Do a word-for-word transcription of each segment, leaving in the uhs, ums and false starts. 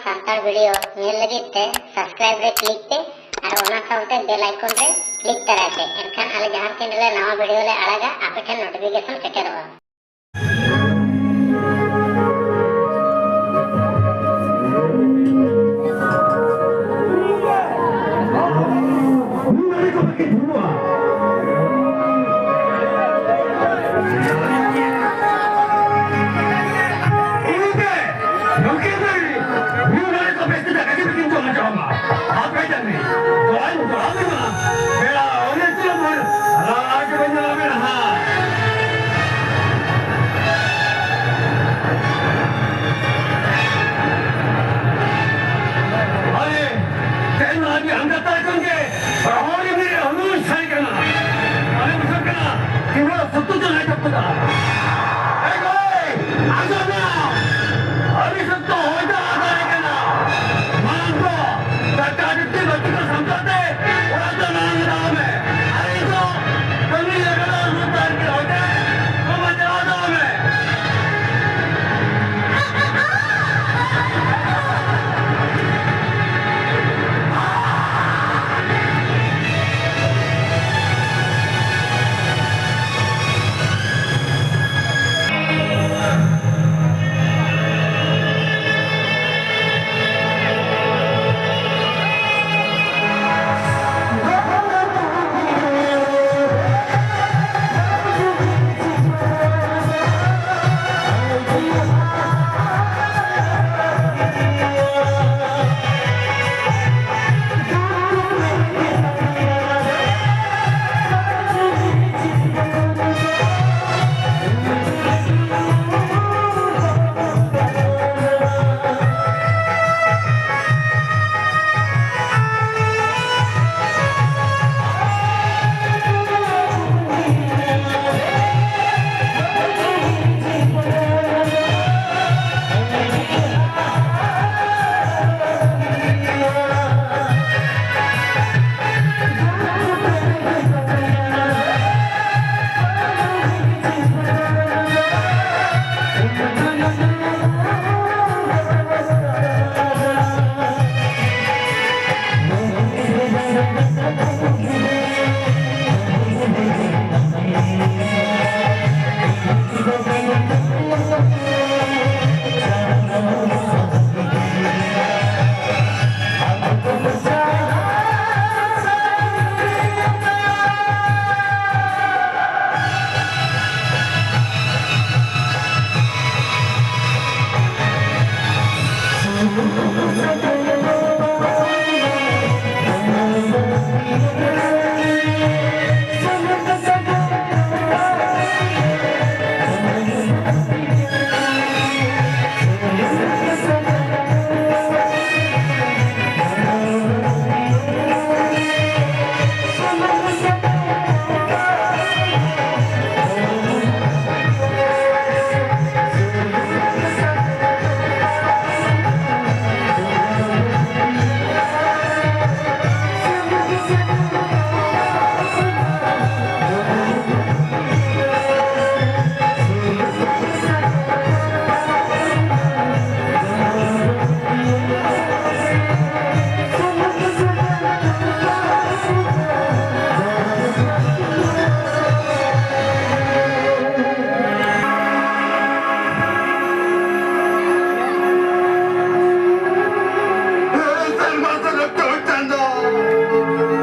Santal video ᱧᱮᱞ ᱞᱟᱹᱜᱤᱫ ᱛᱮ subscribe ᱨᱮ click ᱯᱮ ᱟᱨ ᱚᱱᱟ ᱥᱟᱶᱛᱮ bell icon ᱨᱮ click ᱛᱟᱨᱟᱭ ᱯᱮ᱾ ᱮᱱᱠᱷᱟᱱ ᱟᱞᱮ ᱡᱟᱦᱟᱸ ᱛᱤᱱ ᱨᱮᱞᱮ ᱱᱟᱣᱟ ᱵᱷᱤᱰᱤᱭᱳ ᱞᱮ ᱟᱲᱟᱜᱟ, ᱟᱯᱮ ᱴᱷᱮᱱ notification ᱥᱮᱴᱮᱨᱚᱜᱼᱟ᱾ ᱟᱞᱮ ᱛᱮᱦᱮᱧ ᱱᱚᱣᱟ ᱜᱮ ᱟᱸᱜᱟ ᱛᱟᱭ ᱠᱷᱚᱱ ᱜᱮ ᱨᱚᱦᱚᱲ ᱨᱤᱢᱤᱞ ᱨᱮ ᱦᱩᱲᱩ ᱥᱟᱭ ᱠᱟᱱᱟ᱾ ᱟᱞᱮ ᱵᱩᱡᱷᱟᱹᱜ ᱠᱟᱱᱟ, ᱛᱤᱱᱟᱹᱜ ᱥᱚᱠᱛᱚ ᱪᱚ ᱞᱟᱭ ᱴᱚᱯ ᱠᱟᱫᱟ᱾ ᱮ ᱜᱚᱭ, ᱟᱸᱡᱚᱢ ᱢᱮ! ᱟᱹᱰᱤ ᱥᱚᱠᱛᱚ ᱦᱚᱭ ᱫᱟᱜ ᱫᱟᱲᱮ ᱠᱟᱱᱟ᱾ ᱢᱟᱲᱟᱝ ᱫᱚ ᱴᱟᱴᱟ ᱰᱤᱯᱴᱤ ᱵᱟᱹᱛᱤ ᱠᱚ ᱥᱟᱢᱴᱟᱣ ᱛᱮ ᱚᱲᱟᱜ ᱫᱚ ᱢᱟᱲᱟᱝ ᱫᱟᱣ ᱢᱮ᱾ ᱟᱨ ᱤᱧ ᱫᱚ ᱠᱟᱹᱢᱤ ᱞᱟᱜᱟᱣ ᱨᱩᱣᱟᱹᱲ ᱛᱟᱦᱮᱱ ᱠᱟᱱᱟ, ᱦᱚᱭ ᱫᱟᱜ ᱠᱚᱢᱟ ᱪᱟᱞᱟᱣ ᱫᱟᱣ ᱢᱮ᱾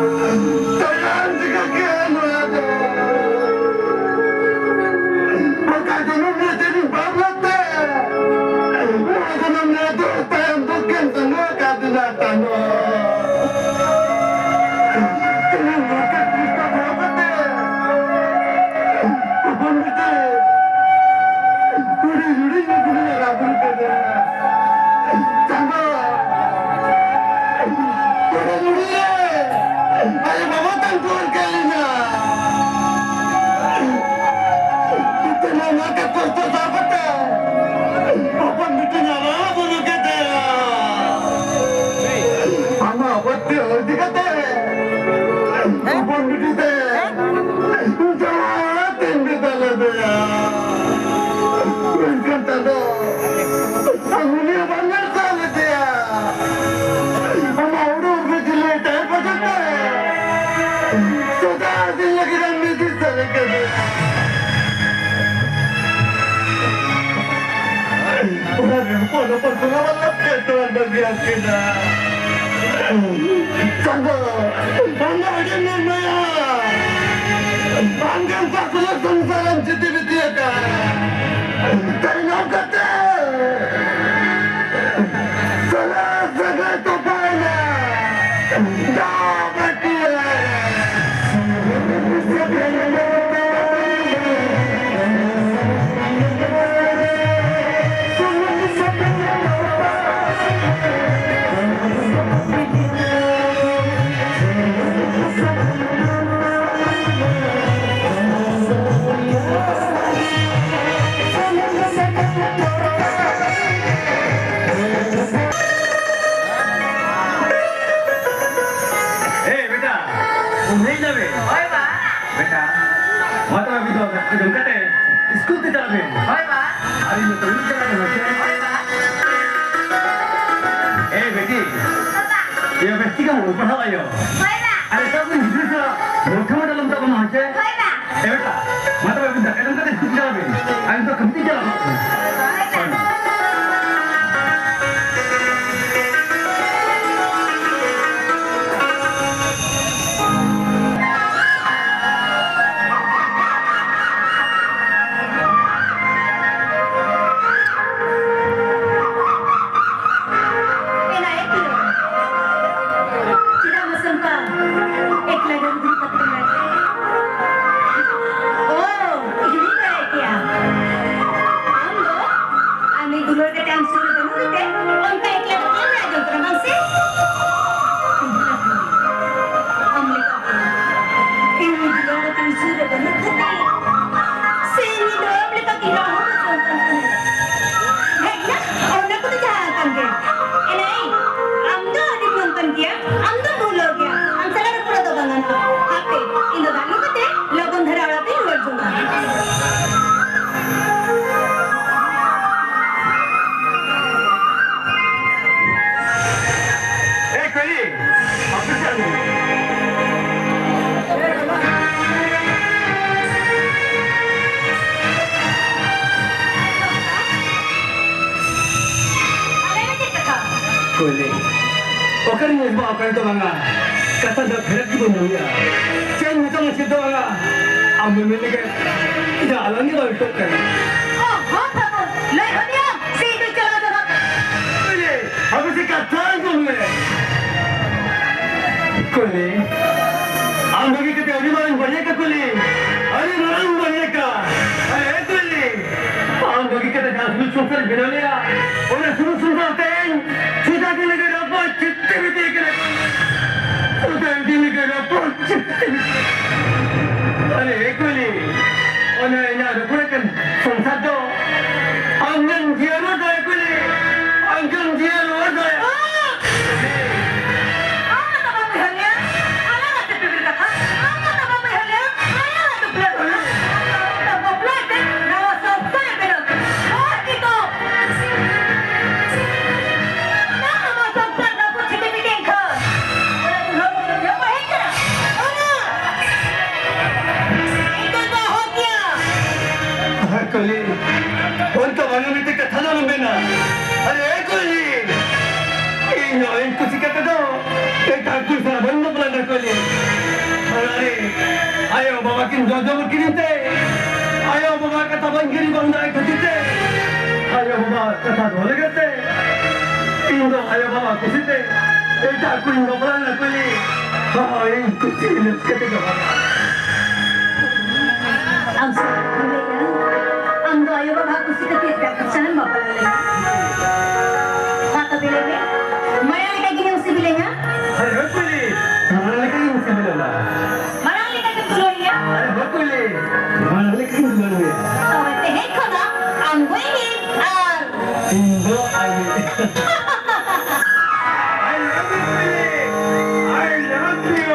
ᱛᱟᱭᱚᱢ ᱪᱤᱠᱟᱹ ᱠᱮᱜᱼᱟ ᱱᱚᱣᱟ ᱫᱚ? ᱚᱠᱟ ᱡᱚᱱᱚᱢ ᱨᱮ ᱪᱮᱫ ᱤᱧ ᱯᱟᱯ ᱞᱮᱫ ᱛᱮ? ᱱᱚᱣᱟ ᱡᱚᱱᱚᱢ ᱨᱮ ᱫᱩᱠ ᱛᱟᱭᱚᱢ ᱫᱩᱠ ᱜᱮᱢ ᱛᱟᱸᱜᱤ ᱟᱠᱟᱫᱤᱧᱟ ᱛᱟᱭᱚᱢ᱾ ᱛᱮᱦᱮᱧ ᱱᱚᱝᱠᱟ ᱠᱨᱤᱥᱴᱚ ᱫᱷᱚᱨᱚᱢ ᱠᱟᱛᱮ ᱦᱚᱯᱚᱱ ᱵᱤᱴᱤ ᱦᱩᱰᱤᱧ ᱦᱩᱰᱤᱧ ᱨᱮ ᱠᱩᱲᱤ ᱦᱟᱨᱟ ᱵᱩᱨᱩ ᱠᱮᱫᱮᱭᱟ᱾ ᱪᱟᱸᱫᱚ, ᱛᱚᱵᱮ ᱱᱩᱲᱤᱭᱮ ᱟᱭᱳ ᱵᱟᱵᱟ ᱛᱟᱝ ᱠᱚ ᱚᱨ ᱠᱮᱫ ᱞᱤᱧᱟ᱾ ᱛᱮ ᱱᱚᱣᱟ ᱠᱚ ᱠᱚᱥᱴᱚ ᱥᱟᱦᱟᱣ ᱠᱟᱛᱮ ᱦᱚᱯᱚᱱ ᱵᱤᱴᱤ ᱧᱟᱢᱟ ᱵᱩᱨᱩ ᱠᱮᱫᱮᱭᱟ᱾ ᱟᱢᱟᱜ ᱚᱵᱚᱥᱛᱟ ᱤᱫᱤ ᱠᱟᱛᱮ ᱦᱚᱯᱚᱱ ᱵᱤᱴᱤ ᱛᱮ ᱡᱟᱦᱟᱸ ᱛᱤᱱ ᱵᱤᱫᱟ ᱞᱮᱫᱮᱭᱟ᱾ ᱢᱮᱱᱠᱷᱟᱱ ᱪᱟᱸᱫᱚ, ᱟᱢ ᱩᱱᱤ ᱵᱟᱝ ᱧᱮᱞ ᱥᱟᱦᱟᱣ ᱞᱮᱫᱮᱭᱟ᱾ ᱟᱢᱟᱜ ᱦᱩᱰᱩᱨ ᱵᱤᱡᱽᱞᱤ ᱴᱟᱭᱤᱯ ᱚᱡᱚᱜ ᱛᱮ ᱥᱚᱫᱟ ᱫᱤᱱ ᱞᱟᱹᱜᱤᱫ ᱮᱢ ᱢᱤᱫ ᱫᱤᱥᱟᱹ ᱞᱮᱠᱟ ᱫᱚ᱾ ᱚᱲᱟᱜ ᱨᱮ ᱦᱚᱯᱚᱱ ᱦᱚᱯᱚᱱ ᱠᱚ ᱞᱟᱵᱟ ᱞᱟᱵ ᱛᱮ ᱛᱚᱞ ᱵᱟᱹᱜᱤ ᱟᱹᱠᱤᱱᱟ᱾ ᱪᱟᱸᱫᱚ, ᱟᱢ ᱫᱚ ᱟᱹᱰᱤ ᱱᱤᱨᱢᱟᱭᱟ᱾ ᱵᱟᱝ ᱜᱟᱱ ᱥᱟᱥᱞᱟ ᱥᱚᱝᱥᱟᱨ ᱮᱢ ᱡᱤᱛᱤ ᱵᱤᱛᱤ ᱟᱠᱟᱫ᱾ ᱛᱟᱭᱱᱚᱢ ᱠᱟᱛᱮ ᱯᱟᱲᱦᱟᱣ ᱟᱭᱳ᱾ ᱦᱳᱭ ᱵᱟ᱾ ᱟᱨ ᱮᱴᱟᱜ ᱠᱚ ᱜᱤᱫᱽᱨᱟᱹ ᱥᱟᱞᱟᱜ ᱢᱚᱡᱽ ᱢᱚᱡᱽ ᱟᱞᱚᱢ ᱪᱟᱞᱟᱜ ᱢᱟ, ᱦᱮᱸ ᱪᱮ? ᱦᱳᱭ ᱵᱟ᱾ ᱮ ᱵᱮᱴᱟ, ᱢᱟ ᱛᱚᱵᱮ ᱫᱟᱠᱟ ᱡᱚᱢ ᱠᱟᱛᱮ ᱥᱠᱩᱞ ᱪᱟᱞᱟᱜ ᱢᱮ᱾ ᱟᱨ ᱱᱤᱛᱚᱜ ᱠᱟᱹᱢᱤ ᱪᱟᱞᱟᱜ ᱢᱮ᱾ ᱦᱳᱭ ᱵᱟ᱾ ᱦᱳᱭ ᱢᱟ᱾ ᱮᱱᱟ ᱮ ᱯᱤᱭᱳ᱾ ᱪᱮᱫᱟᱜ ᱢᱟ ᱥᱟᱢᱯᱟ ᱮᱠᱞᱟ ᱜᱮᱢ ᱫᱩᱲᱩᱵ ᱠᱟᱛᱮ ᱢᱮ? ᱳ, ᱤᱧᱤᱧ ᱵᱟᱲᱟᱭ ᱠᱮᱭᱟ᱾ ᱟᱢ ᱫᱚ ᱟᱢ ᱫᱩᱞᱟᱹᱲ ᱠᱟᱛᱮ ᱟᱢ ᱥᱩᱨ ᱨᱮ ᱵᱟᱹᱱᱩᱜ ᱠᱟᱛᱮ ᱚᱱᱠᱟ ᱮᱠᱞᱟ ᱠᱟᱛᱮ ᱮᱢ ᱨᱟᱡᱚᱱ ᱠᱟᱱᱟ, ᱵᱟᱝ ᱥᱮ? ᱤᱧ ᱫᱩᱞᱟᱹᱲ ᱠᱟᱛᱮ ᱤᱧ ᱥᱩᱨ ᱨᱮ ᱵᱟᱹᱱᱩᱜ ᱠᱟᱛᱮ ᱥᱤᱧ ᱧᱤᱫᱟᱹ ᱟᱢ ᱞᱮᱠᱟ ᱠᱤ ᱨᱟᱦᱚ ᱫᱚ ᱪᱚᱝ ᱠᱟᱱ ᱛᱟᱦᱮᱸ? ᱦᱮᱡ ᱱᱟ, ᱚᱱᱟ ᱠᱚᱫᱚ ᱡᱟᱦᱟᱸ ᱠᱟᱱ ᱜᱮ᱾ ᱮᱱᱮᱡ, ᱟᱢ ᱫᱚ ᱟᱹᱰᱤᱢ ᱱᱚᱝᱠᱟᱱ ᱜᱮᱭᱟ, ᱟᱢ ᱫᱚᱢ ᱵᱷᱩᱞᱟᱹᱣ ᱜᱮᱭᱟ, ᱟᱢ ᱥᱟᱞᱟᱜ ᱨᱚᱯᱚᱲ ᱫᱚ ᱵᱟᱝ ᱜᱟᱱᱚᱜᱼᱟ᱾ ᱦᱟᱯᱮ, ᱤᱧ ᱫᱚ ᱫᱟᱜ ᱧᱩ ᱠᱟᱛᱮ ᱞᱚᱜᱚᱱ ᱫᱷᱟᱨᱟ ᱚᱲᱟᱜ ᱛᱤᱧ ᱨᱩᱣᱟᱹᱲ ᱡᱚᱝᱟ᱾ ᱮ ᱠᱟᱹᱨᱤ, ᱟᱯᱮ ᱥᱮᱫ ᱟᱹᱜᱩ᱾ ᱠᱚᱭᱞᱮ, ᱚᱠᱟᱨᱮ ᱧᱮᱞ ᱵᱟ, ᱚᱠᱟᱨᱮ ᱫᱚ ᱵᱟᱝᱟ? ᱠᱟᱛᱷᱟ ᱫᱚ ᱯᱷᱮᱨᱮᱫ ᱜᱮᱵᱚᱱ ᱧᱟᱢᱮᱜᱼᱟ᱾ ᱪᱮᱫ ᱢᱮᱛᱟᱢᱟ, ᱪᱮᱫ ᱫᱚ ᱵᱟᱝᱟ? ᱟᱢ ᱢᱮᱢᱮᱱ ᱞᱮᱠᱟ ᱤᱧᱟᱹᱜ ᱟᱞᱟᱝ ᱜᱮ ᱵᱟᱝ ᱴᱚᱠ ᱠᱟᱱᱟ᱾ ᱚ, ᱦᱚᱸ, ᱵᱟᱹᱵᱩ, ᱞᱟᱹᱭ ᱦᱚᱫ ᱢᱮᱭᱟ, ᱥᱤᱧ ᱫᱚ ᱪᱟᱞᱟᱣ ᱫᱚ ᱵᱟᱝ᱾ ᱠᱚᱭᱞᱮ, ᱟᱯᱮ ᱥᱮ ᱠᱟᱛᱷᱟ ᱟᱸᱡᱚᱢ ᱢᱮ᱾ ᱠᱚᱭᱞᱮ, ᱟᱢ ᱵᱟᱹᱜᱤ ᱠᱟᱛᱮ ᱟᱹᱰᱤ ᱢᱟᱨᱟᱝ ᱵᱟᱹᱲᱤᱡ ᱠᱟ ᱠᱚᱭᱞᱮ, ᱟᱹᱰᱤ ᱢᱟᱨᱟᱝ ᱵᱟᱹᱲᱤᱡ ᱠᱟ᱾ ᱟᱨ ᱮ ᱠᱚᱭᱞᱮ, ᱟᱢ ᱵᱟᱹᱜᱤ ᱠᱟᱛᱮ ᱡᱟᱦᱟᱸ ᱥᱩᱞᱩᱠ ᱥᱚᱝᱥᱟᱨ ᱵᱮᱱᱟᱣ ᱞᱮᱭᱟ, ᱚᱱᱟ ᱥᱩᱞᱩᱠ ᱥᱚᱝᱥᱟᱨ ᱛᱮᱦᱮᱧ ᱥᱩᱫᱷᱟ ᱫᱤᱱ ᱞᱟᱹᱜᱤᱫ ᱨᱟᱯᱟᱜ ᱪᱤᱛᱛᱮ ᱵᱤᱛᱤ ᱠᱟᱱᱟ᱾ ᱥᱩᱫᱷᱟ ᱫᱤᱱ ᱞᱟᱹᱜᱤᱫ ᱨᱟᱯᱟᱜ ᱪᱤᱛᱛᱮ ᱵᱤᱛᱤ᱾ ᱟᱨ ᱮ ᱠᱚᱭᱞᱮ, ᱚᱱᱟ ᱤᱧᱟᱹᱜ ᱨᱩᱯᱩᱨ ᱟᱠᱟᱱ ᱥᱚᱝᱥᱟᱨ ᱫᱚ ᱟᱢ ᱜᱮᱢ ᱡᱤᱭᱟᱹᱲ ᱫᱟᱲᱮ ᱠᱚᱭᱞᱮ, ᱟᱢ ᱜᱮᱢ ᱡᱤᱭᱟᱹᱲ ᱫᱟᱲᱮ᱾ ᱟᱢ ᱫᱚ ᱵᱟᱢ ᱩᱭᱦᱟᱹᱨ ᱞᱮᱭᱟ, ᱟᱞᱟᱝ ᱟᱜ ᱥᱤᱯᱤᱵᱤᱞ ᱠᱟᱛᱷᱟ᱾ ᱟᱢ ᱫᱚ ᱵᱟᱢ ᱩᱭᱦᱟᱹᱨ ᱞᱮᱭᱟ, ᱟᱞᱟᱝ ᱟᱜ ᱫᱩᱯᱞᱟᱹᱲ ᱠᱟᱛᱷᱟ᱾ ᱟᱢ ᱫᱚ ᱵᱟᱯᱞᱟ ᱠᱟᱛᱮ ᱱᱟᱣᱟ ᱥᱚᱝᱥᱟᱨ ᱮ ᱵᱮᱱᱟᱣ ᱠᱮᱫᱟ᱾ ᱚ, ᱠᱤ ᱠᱚ? ᱟᱭᱳ ᱵᱟᱵᱟ ᱠᱤᱱ ᱡᱚᱡᱚᱢ ᱠᱤᱫᱤᱧ ᱛᱮ, ᱟᱭᱳ ᱵᱟᱵᱟ ᱠᱟᱛᱷᱟ ᱵᱟᱹᱧ ᱜᱤᱰᱤ ᱜᱚᱫ ᱫᱟᱲᱮ ᱠᱷᱟᱹᱛᱤᱨ ᱛᱮ, ᱟᱭᱳ ᱵᱟᱵᱟ ᱠᱟᱛᱷᱟ ᱫᱚᱦᱚ ᱞᱟᱹᱜᱤᱫ ᱛᱮ ᱤᱧ ᱫᱚ ᱟᱭᱳ ᱵᱟᱵᱟ ᱠᱩᱥᱤ ᱛᱮ ᱮᱴᱟᱜ ᱠᱩᱲᱤᱧ ᱵᱟᱯᱞᱟ ᱞᱮᱱᱟ ᱠᱩᱞᱤ᱾ ᱦᱳᱭ, ᱤᱧ ᱠᱩᱥᱤ ᱨᱟᱹᱥᱠᱟᱹ ᱛᱮ ᱡᱚᱦᱟᱨ᱾ ᱟᱢ ᱥᱟᱶ ᱤᱧ ᱞᱟᱹᱭᱟ, ᱟᱢ ᱫᱚ ᱟᱭᱳ ᱵᱟᱵᱟ ᱠᱩᱥᱤ ᱠᱟᱛᱮ ᱮᱴᱟᱜ ᱠᱚ ᱥᱟᱶ ᱮᱢ ᱵᱟᱯᱞᱟ ᱞᱮᱱᱟ᱾ ᱢᱟ ᱛᱚᱵᱮ ᱞᱟᱹᱭ ᱢᱮ, ᱢᱟᱭᱟ ᱞᱮᱠᱟ ᱜᱤᱧ ᱥᱤᱵᱤᱞᱮᱱᱟ? ᱟᱨᱮ ᱦᱳᱭ ᱠᱩᱞᱤ, ᱢᱟᱭᱟ ᱞᱮᱠᱟ ᱜᱤᱧ ᱥᱤᱵᱤᱞᱮᱱᱟ᱾ ᱢᱟᱲᱟᱝ ᱞᱮᱠᱟ ᱜᱮᱢ ᱫᱩᱞᱟᱹᱲᱤᱧᱟ? ᱟᱨᱮ ᱦᱳᱭ ᱠᱩᱞᱤ, ᱢᱟᱲᱟᱝ ᱞᱮᱠᱟ ᱜᱤᱧ ᱫᱩᱞᱟᱹᱲᱤᱧᱟ᱾ ᱛᱚᱵᱮ ᱛᱮᱦᱮᱧ ᱠᱷᱚᱱᱟᱜ ᱟᱢ ᱫᱚ ᱤᱧ ᱟᱨ ᱤᱧ ᱫᱚ ᱟᱢ᱾ I love you, ᱠᱩᱞᱤ᱾ I love you.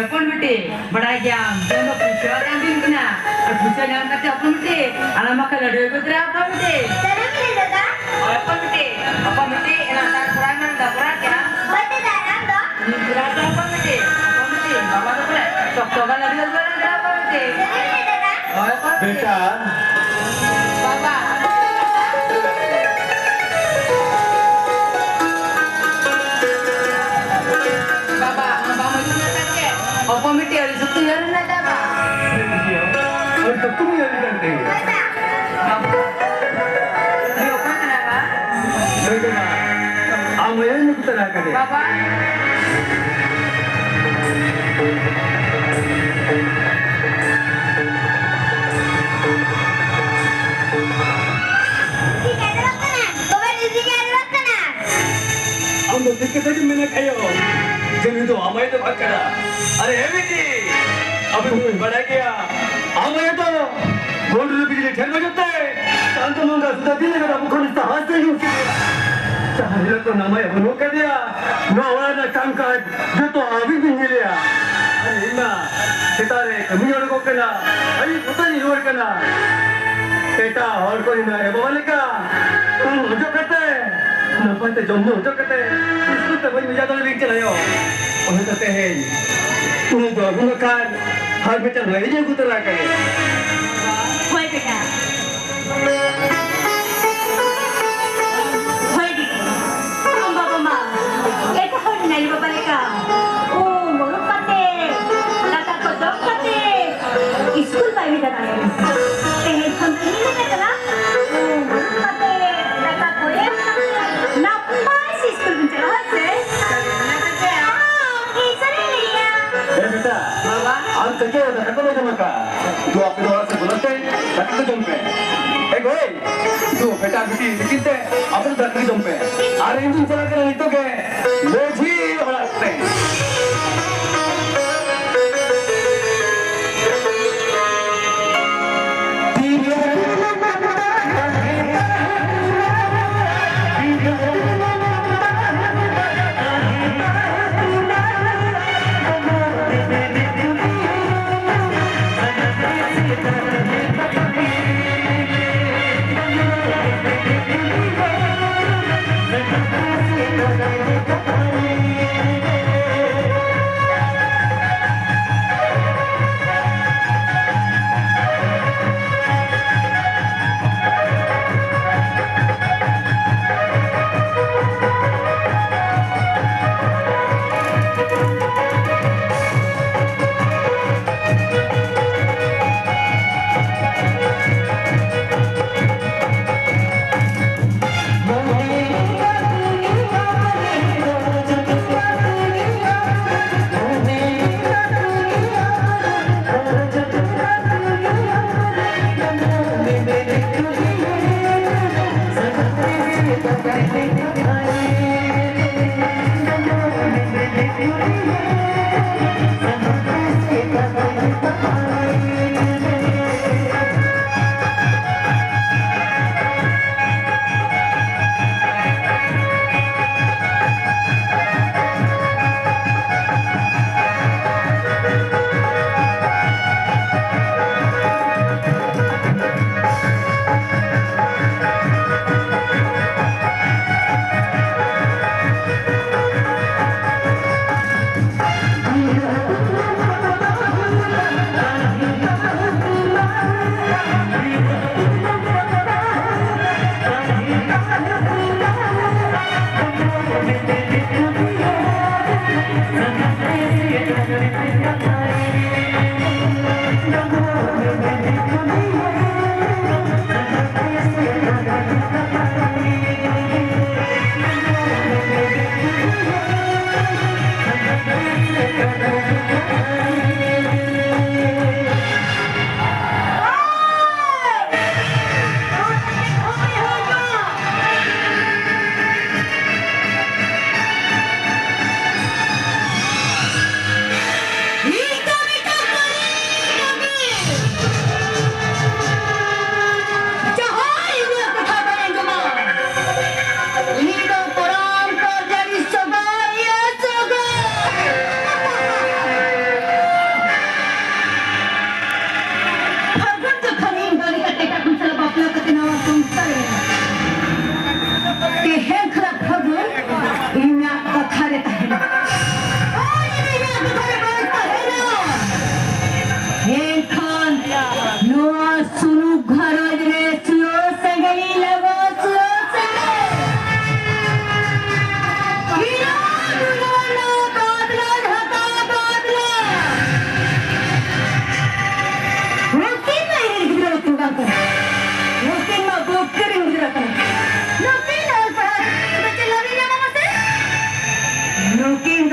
ᱦᱚᱯᱚᱱ ᱵᱤᱴᱤ, ᱵᱟᱲᱟᱭ ᱜᱮᱭᱟᱢ, ᱛᱮᱦᱮᱧ ᱫᱚ ᱯᱩᱭᱥᱟᱹ ᱟᱛᱮᱢ ᱫᱤᱱ ᱠᱟᱱᱟ᱾ ᱟᱨ ᱯᱩᱭᱥᱟᱹ ᱧᱟᱢ ᱠᱟᱛᱮ ᱦᱚᱯᱚᱱ ᱵᱤᱴᱤ, ᱟᱞᱟᱝ ᱢᱟ ᱠᱷᱟᱹᱞ ᱞᱟᱹᱰᱩ ᱜᱮ ᱠᱚ ᱤᱫᱤ ᱛᱚᱨᱟ ᱦᱚᱯᱚᱱ ᱵᱤᱴᱤ᱾ ᱥᱟᱹᱨᱤ ᱜᱮ ᱫᱟᱫᱟ? ᱦᱳᱭ ᱦᱚᱯᱚᱱ ᱵᱤᱴᱤ, ᱦᱚᱯᱚᱱ ᱵᱤᱴᱤ, ᱮᱱᱟᱝ ᱛᱟᱨ ᱠᱚᱨᱟᱣ ᱢᱮ, ᱜᱟᱯᱚᱨᱟ ᱠᱮᱭᱟ᱾ ᱦᱳᱭ ᱫᱟᱫᱟ, ᱟᱨ ᱟᱢ ᱫᱚ? ᱤᱧ ᱠᱚᱨᱟᱣ ᱫᱟ ᱦᱚᱯᱚᱱ ᱵᱤᱴᱤ, ᱦᱚᱯᱚᱱ ᱵᱤᱴᱤ, ᱵᱟᱵᱟ ᱫᱚ ᱵᱚᱞᱮ ᱥᱚᱠᱛᱚ ᱜᱟᱱ ᱞᱟᱹᱰᱩ ᱜᱮ ᱠᱚ ᱤᱫᱤ ᱛᱚᱨᱟ ᱦᱚᱯᱚᱱ ᱵᱤᱴᱤ᱾ ᱥᱟᱹᱨᱤ ᱜᱮ ᱫᱟᱫᱟ? ᱦᱳᱭ ᱦᱚᱯᱚᱱ ᱵᱤᱴᱤ᱾ ᱵᱮᱴᱟ, ᱵᱟᱵᱟ, ᱵᱟᱵᱟ, ᱵᱟᱢ ᱟᱸᱡᱚᱢ ᱠᱟᱫ ᱪᱮ? ᱦᱚᱯᱚᱱ ᱵᱤᱴᱤ ᱟᱹᱰᱤ ᱥᱚᱠᱛᱚ ᱩᱭᱦᱟᱹᱨ ᱢᱮᱱᱟᱜ ᱛᱟᱭᱟ ᱵᱟ? ᱟᱹᱰᱤ ᱥᱚᱠᱛᱚ ᱩᱭᱦᱟᱹᱨ ᱢᱮᱱᱟᱜ ᱛᱟᱭᱟ᱾ ᱵᱟᱵᱟ᱾ ᱩᱱᱤ ᱚᱠᱚᱭ ᱠᱟᱱᱟᱭ ᱵᱟ? ᱱᱩᱭ ᱫᱚ ᱵᱟ, ᱟᱢ ᱟᱭᱳ ᱧᱩᱛᱩᱢ ᱛᱮ ᱞᱟᱦᱟ ᱠᱟᱫᱮᱭᱟ᱾ ᱵᱟᱵᱟ᱾ ᱵᱟᱵᱟ, ᱫᱤᱫᱤ ᱧᱮᱞᱚᱜ ᱠᱟᱱᱟ᱾ ᱟᱢ ᱫᱚ ᱴᱷᱤᱠ ᱠᱟᱛᱷᱟ ᱜᱮᱢ ᱢᱮᱱᱟ ᱠᱷᱟᱭᱚ, ᱡᱮ ᱱᱩᱭ ᱫᱚ ᱟᱢᱟᱭ ᱫᱚ ᱵᱟᱝ ᱠᱟᱱᱟ᱾ ᱟᱨᱮ ᱦᱮ ᱵᱤᱴᱤ, ᱟᱯᱮ ᱫᱚᱯᱮ ᱵᱟᱲᱟᱭ ᱜᱮᱭᱟ, ᱟᱢᱟᱭ ᱫᱚ ᱦᱩᱰᱩᱨ ᱵᱤᱡᱽᱞᱤ ᱴᱷᱮᱱ ᱵᱟᱡᱟᱣ ᱛᱮ ᱪᱟᱸᱫᱚ ᱵᱚᱸᱜᱟ ᱥᱩᱫᱷᱟ ᱫᱤᱱ ᱞᱮᱠᱟ ᱟᱵᱚ ᱠᱷᱚᱱ ᱥᱟᱦᱟ ᱥᱮ ᱧᱩᱨ ᱠᱮᱫᱮᱭᱟ᱾ ᱡᱟᱦᱟᱸ ᱦᱤᱞᱳᱜ ᱠᱷᱚᱱ ᱟᱢᱟᱭ ᱵᱟᱹᱱᱩᱜ ᱠᱟᱫᱮᱭᱟ, ᱱᱚᱣᱟ ᱚᱲᱟᱜ ᱨᱮᱱᱟᱜ ᱠᱟᱢ ᱠᱟᱡᱽ ᱡᱚᱛᱚ ᱟᱹᱵᱤᱱ ᱵᱤᱱ ᱧᱮᱞᱮᱜᱼᱟ᱾ ᱟᱨ ᱤᱧ ᱢᱟ ᱥᱮᱛᱟᱜ ᱨᱮ ᱠᱟᱹᱢᱤ ᱚᱰᱚᱠᱚᱜ ᱠᱟᱱᱟ, ᱟᱹᱭᱩᱵ ᱠᱚᱛᱮᱧ ᱨᱩᱣᱟᱹᱲ ᱠᱟᱱᱟ᱾ ᱮᱴᱟᱜ ᱦᱚᱲ ᱠᱚ ᱤᱧ ᱮ ᱵᱟᱵᱟ ᱞᱮᱠᱟ ᱩᱢ ᱚᱡᱚᱜ ᱠᱟᱛᱮ, ᱱᱟᱯᱟᱭ ᱛᱮ ᱡᱚᱢ ᱧᱩ ᱚᱡᱚᱜ ᱠᱟᱛᱮ, ᱤᱥᱠᱩᱞ ᱛᱮ ᱵᱟᱹᱧ ᱵᱷᱮᱡᱟ ᱫᱟᱲᱮᱭᱟᱵᱤᱱ ᱠᱟᱱᱟ ᱭᱳ᱾ ᱚᱱᱟᱛᱮ ᱛᱮᱦᱮᱧ ᱩᱱᱤ ᱫᱚ ᱟᱹᱜᱩ ᱞᱮᱠᱷᱟᱱ ᱟᱨ ᱢᱤᱫᱴᱟᱝ ᱨᱟᱹᱦᱤ ᱟᱹᱜᱩ ᱛᱚᱨᱟ ᱠᱟᱭᱟ᱾ ᱦᱳᱭ ᱵᱮᱴᱟ᱾ ᱦᱳᱭ ᱫᱤᱫᱤ, ᱟᱢ ᱵᱟᱵᱟ ᱢᱟ ᱮᱴᱟᱜ ᱦᱚᱲ ᱨᱮᱱ ᱟᱭᱳ ᱵᱟᱵᱟ ᱞᱮᱠᱟ ᱩᱢ ᱩᱰᱩᱠ ᱠᱟᱛᱮ, ᱫᱟᱠᱟ ᱠᱚ ᱡᱚᱢ ᱠᱟᱛᱮ, ᱤᱥᱠᱩᱞ ᱵᱟᱭ ᱵᱷᱮᱡᱟ ᱫᱟᱲᱮᱭᱟᱢᱟ᱾ ᱛᱮᱦᱮᱧ ᱠᱷᱚᱱ ᱫᱚ ᱤᱧ ᱞᱮᱠᱟ ᱪᱟᱞᱟᱜ, ᱩᱢ ᱩᱰᱩᱠ ᱠᱟᱛᱮ, ᱫᱟᱠᱟ ᱠᱚ ᱮᱢ ᱠᱟᱛᱮ, ᱱᱟᱯᱟᱭ ᱥᱮ ᱤᱥᱠᱩᱞ ᱵᱚᱱ ᱪᱟᱞᱟᱜᱼᱟ, ᱦᱳᱭ ᱥᱮ? ᱦᱮᱸ, ᱤᱧ ᱥᱟᱹᱨᱤᱧ ᱞᱟᱹᱭᱟ᱾ ᱮ ᱵᱮᱴᱟ, ᱵᱟᱵᱟ᱾ ᱟᱢ ᱛᱮᱜᱮ ᱫᱟᱠᱟ ᱠᱚ ᱡᱚᱢ ᱟᱠᱟᱫ᱾ ᱫᱩ ᱟᱯᱮ ᱫᱚ ᱚᱲᱟᱜ ᱥᱮᱫ ᱵᱚᱞᱚ ᱛᱮ ᱫᱟᱠᱟ ᱠᱚ ᱡᱚᱢ ᱯᱮ᱾ ᱮ ᱜᱳᱭ, ᱫᱩ ᱵᱮᱴᱟ ᱵᱤᱴᱤ ᱛᱤᱠᱤᱱ ᱛᱮ ᱟᱯᱮ ᱫᱚ ᱫᱟᱠᱟ ᱠᱚ ᱡᱚᱢ ᱯᱮ᱾ ᱟᱨ ᱤᱧ ᱫᱩᱧ ᱪᱟᱞᱟᱜ ᱠᱟᱱᱟ ᱱᱤᱛᱚᱜ ᱜᱮ ᱢᱟᱹᱡᱷᱤ ᱚᱲᱟᱜ ᱛᱮ᱾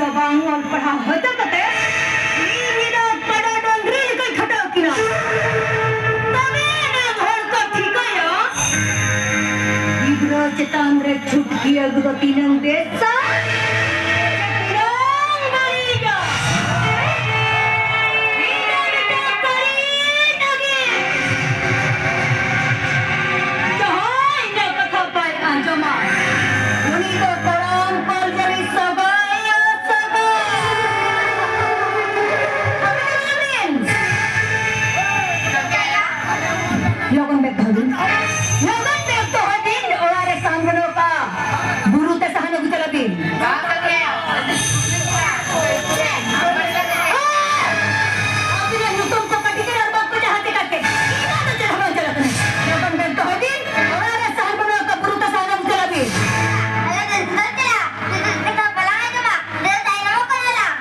ᱵᱟᱝ ᱚᱞ ᱯᱟᱲᱦᱟᱣ ᱦᱚᱪᱚ ᱠᱟᱛᱮ ᱤᱧ ᱧᱤᱫᱟᱹ ᱠᱟᱰᱟ ᱰᱟᱹᱝᱨᱤ ᱞᱮᱠᱟᱧ ᱠᱷᱟᱴᱟᱣ ᱠᱤᱱᱟ᱾ ᱛᱚᱵᱮ ᱮᱱᱟᱝ ᱦᱚᱲ ᱠᱚ ᱴᱷᱤᱠᱟᱹᱭᱟ ᱜᱤᱫᱽᱨᱟᱹ ᱪᱮᱛᱟᱱ ᱨᱮ ᱪᱷᱩᱴᱠᱤ ᱟᱹᱜᱩ ᱫᱚ ᱛᱤᱱᱟᱹᱝ ᱵᱮᱥᱟ, ᱛᱤᱱᱟᱹᱝ ᱵᱟᱹᱲᱤᱡᱟ᱾ ᱤᱧ ᱫᱚ ᱢᱤᱫᱴᱟᱝ ᱠᱟᱹᱨᱤ ᱡᱟᱦᱟᱸᱭ ᱤᱧᱟᱹᱜ ᱠᱟᱛᱷᱟ ᱵᱟᱭ ᱟᱸᱡᱚᱢᱟ, ᱩᱱᱤ ᱫᱚ ᱠᱚᱲᱟᱢ ᱠᱚᱞᱡᱚᱨᱤ ᱥᱟᱹᱜᱟᱹᱭ ᱥᱟᱹᱜᱟᱹᱭ᱾ ᱞᱚᱜᱚᱱ ᱵᱮᱜ ᱫᱚᱦᱚᱭ ᱵᱤᱱ᱾ ᱞᱚᱜᱚᱱ ᱵᱮᱜ ᱫᱚᱦᱚᱭ ᱵᱤᱱ, ᱚᱲᱟᱜ ᱨᱮ ᱥᱟᱦᱟᱱ ᱵᱟᱹᱱᱩᱜ ᱟᱠᱟᱫᱼᱟ᱾ ᱵᱩᱨᱩ ᱛᱮ ᱥᱟᱦᱟᱱ ᱟᱹᱜᱩ ᱪᱟᱞᱟᱜ ᱵᱤᱱ᱾ ᱟᱹᱵᱤᱱᱟᱜ ᱧᱩᱛᱩᱢ ᱠᱚ ᱠᱟᱹᱴᱤᱡ ᱨᱮ ᱟᱨ ᱵᱟᱝ ᱠᱚ ᱡᱟᱦᱟᱸ ᱛᱮ ᱠᱟᱛᱮ᱾ ᱤᱧ ᱫᱚ ᱪᱮᱫ ᱦᱚᱸ ᱵᱟᱝ ᱪᱟᱞᱟᱜ ᱠᱟᱱᱟ᱾ ᱡᱚᱠᱷᱚᱱ ᱵᱮᱱ ᱫᱚᱦᱚ ᱵᱤᱱ, ᱚᱲᱟᱜ ᱨᱮ ᱥᱟᱦᱟᱱ ᱵᱟᱹᱱᱩᱜ ᱟᱠᱟᱫ, ᱵᱩᱨᱩ ᱛᱮ ᱥᱟᱦᱟᱱ ᱟᱹᱜᱩ ᱪᱟᱞᱟᱜ ᱵᱤᱱ᱾ ᱟᱞᱮ ᱫᱚ ᱪᱮᱫᱟᱜ ᱪᱟᱞᱟᱜ? ᱱᱤᱛᱚᱜ ᱵᱟᱞᱟ ᱟᱸᱡᱚᱢᱟ᱾ ᱫᱟᱹᱲ ᱛᱟᱭᱱᱚᱢᱚᱜ ᱠᱟᱱᱟ ᱞᱟᱝ᱾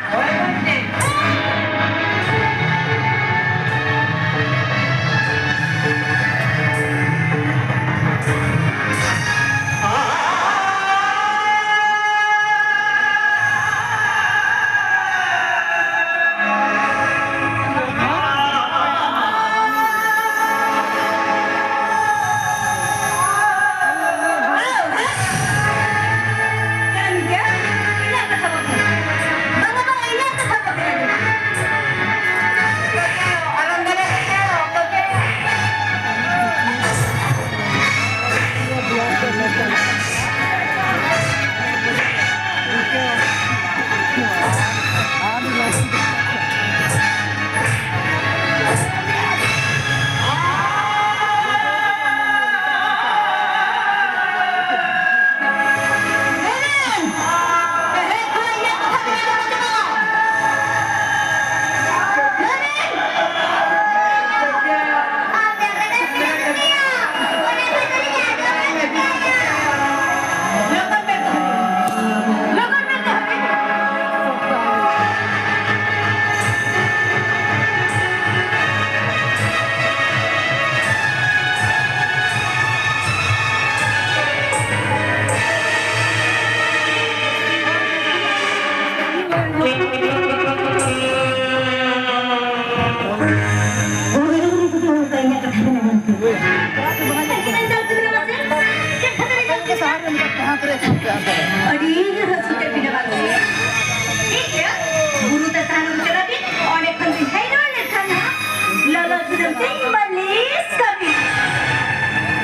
ᱤᱧ ᱢᱟᱹᱞᱤᱥ ᱠᱟᱹᱢᱤ᱾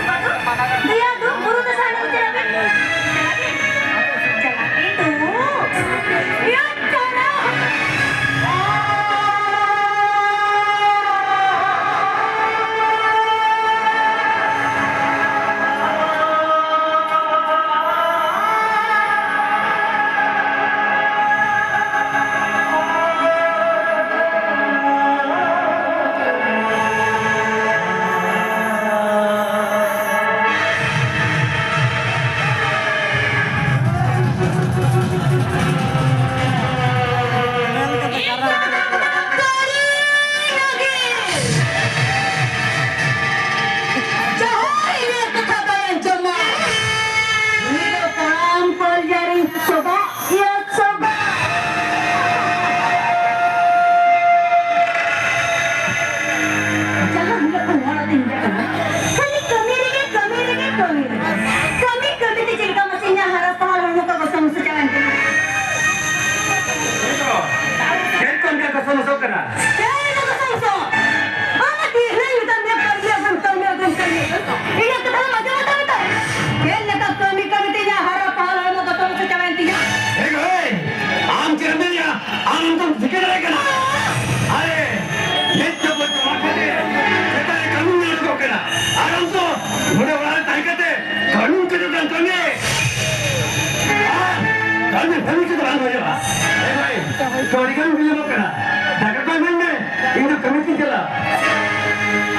ᱵᱟᱹᱵᱩ, ᱫᱮᱭᱟ ᱫᱩ, ᱵᱩᱨᱩ ᱫᱚ ᱥᱟᱦᱟᱱ ᱟᱹᱜᱩ ᱪᱟᱞᱟᱜ ᱢᱮ᱾ ᱪᱟᱞᱟᱜ ᱢᱮ ᱫᱩ᱾ ᱭᱟ, ᱪᱟᱞᱟᱜ᱾ ᱡᱟᱦᱟᱸᱭ ᱱᱤᱭᱟᱹ ᱠᱟᱛᱷᱟ ᱵᱟᱭ ᱟᱸᱡᱚᱢᱟ, ᱩᱱᱤ ᱫᱚ ᱠᱟᱢ ᱠᱚᱞᱡᱟᱨᱤ ᱥᱚᱵᱟ, ᱤᱭᱟᱹ ᱥᱚᱵᱟ᱾ ᱡᱟᱦᱟᱸ ᱦᱤᱞᱳᱜ ᱠᱷᱚᱱ ᱦᱚᱲ ᱟᱹᱛᱤᱧ ᱦᱮᱡ ᱟᱠᱟᱱᱟ, ᱠᱷᱟᱹᱞᱤ ᱠᱟᱹᱢᱤ ᱨᱮᱜᱮ, ᱠᱟᱹᱢᱤ ᱨᱮᱜᱮ, ᱠᱟᱹᱢᱤ ᱨᱮᱜᱮ᱾ ᱠᱟᱹᱢᱤ, ᱠᱟᱹᱢᱤ ᱛᱮ ᱪᱮᱫ ᱞᱮᱠᱟ ᱢᱟᱥᱮ ᱤᱧᱟᱹᱜ ᱦᱟᱨᱟ ᱯᱟᱦᱟᱞ ᱦᱚᱲᱢᱚ ᱠᱚ ᱜᱚᱥᱚ ᱢᱚᱥᱚ ᱪᱟᱵᱟᱭᱮᱱ ᱛᱤᱧᱟ᱾ ᱪᱮᱫ ᱠᱚ ᱚᱱᱠᱟ ᱜᱚᱥᱚ ᱢᱚᱥᱚᱜ ᱠᱟᱱᱟ? ᱪᱮᱫ ᱞᱮᱠᱟ ᱜᱚᱥᱚ ᱢᱚᱥᱚ? ᱟᱢ ᱢᱟ ᱛᱤᱨᱞᱟᱹᱧ ᱢᱮᱛᱟᱫ ᱢᱮᱭᱟ, ᱠᱟᱹᱢᱤ ᱟᱹᱜᱩᱭ ᱢᱮ, ᱠᱟᱹᱢᱤ ᱟᱹᱜᱩᱭ ᱢᱮ, ᱠᱟᱹᱢᱤ ᱟᱹᱜᱩᱭ ᱢᱮ᱾ ᱤᱧᱟᱹᱜ ᱠᱟᱛᱷᱟ ᱫᱚᱢ ᱟᱸᱡᱚᱢ ᱦᱟᱛᱟᱣ ᱢᱮ ᱛᱚ᱾ ᱪᱮᱫ ᱞᱮᱠᱟ ᱠᱟᱹᱢᱤ ᱠᱟᱹᱢᱤ ᱛᱮ ᱤᱧᱟᱹᱜ ᱦᱟᱨᱟ ᱯᱟᱦᱟᱞ ᱦᱚᱲᱢᱚ ᱜᱚᱥᱚ ᱢᱚᱥᱚ ᱪᱟᱵᱟᱭᱮᱱ ᱛᱤᱧᱟ? ᱮ ᱜᱟᱹᱭ, ᱟᱢ ᱪᱮᱫ ᱮᱢ ᱢᱮᱱᱮᱜᱼᱟ? ᱟᱢ ᱫᱚᱢ ᱪᱤᱠᱟᱹ ᱫᱟᱲᱮᱭᱟᱜ ᱠᱟᱱᱟ? ᱟᱨᱮ, ᱱᱤᱛ ᱫᱚ ᱵᱟᱹᱧ ᱪᱟᱵᱟ ᱠᱟᱛᱮ ᱥᱮᱛᱟᱜ ᱨᱮ ᱠᱟᱹᱢᱤ ᱧᱮᱞ ᱠᱚ ᱠᱟᱱᱟ᱾ ᱟᱨ ᱟᱢ ᱫᱚ ᱱᱚᱰᱮ ᱚᱲᱟᱜ ᱨᱮ ᱛᱟᱦᱮᱸ ᱠᱟᱛᱮ ᱠᱟᱹᱢᱤ ᱠᱚᱫᱚ ᱵᱟᱝ ᱠᱟᱹᱢᱤ᱾ ᱟᱨ ᱠᱟᱹᱢᱤ ᱠᱟᱹᱢᱤ ᱠᱚᱫᱚ ᱵᱟᱝ ᱦᱩᱭᱩᱜᱼᱟ᱾ ᱮ ᱵᱷᱟᱭ, ᱛᱚ ᱟᱹᱰᱤ ᱜᱟᱱ ᱵᱤᱞᱚᱢᱚᱜ ᱠᱟᱱᱟ᱾ ᱫᱟᱠᱟ ᱠᱚ ᱮᱢᱟᱹᱧ ᱢᱮ, ᱤᱧ ᱫᱚ ᱠᱟᱹᱢᱤ ᱛᱤᱧ ᱪᱟᱞᱟᱜᱼᱟ᱾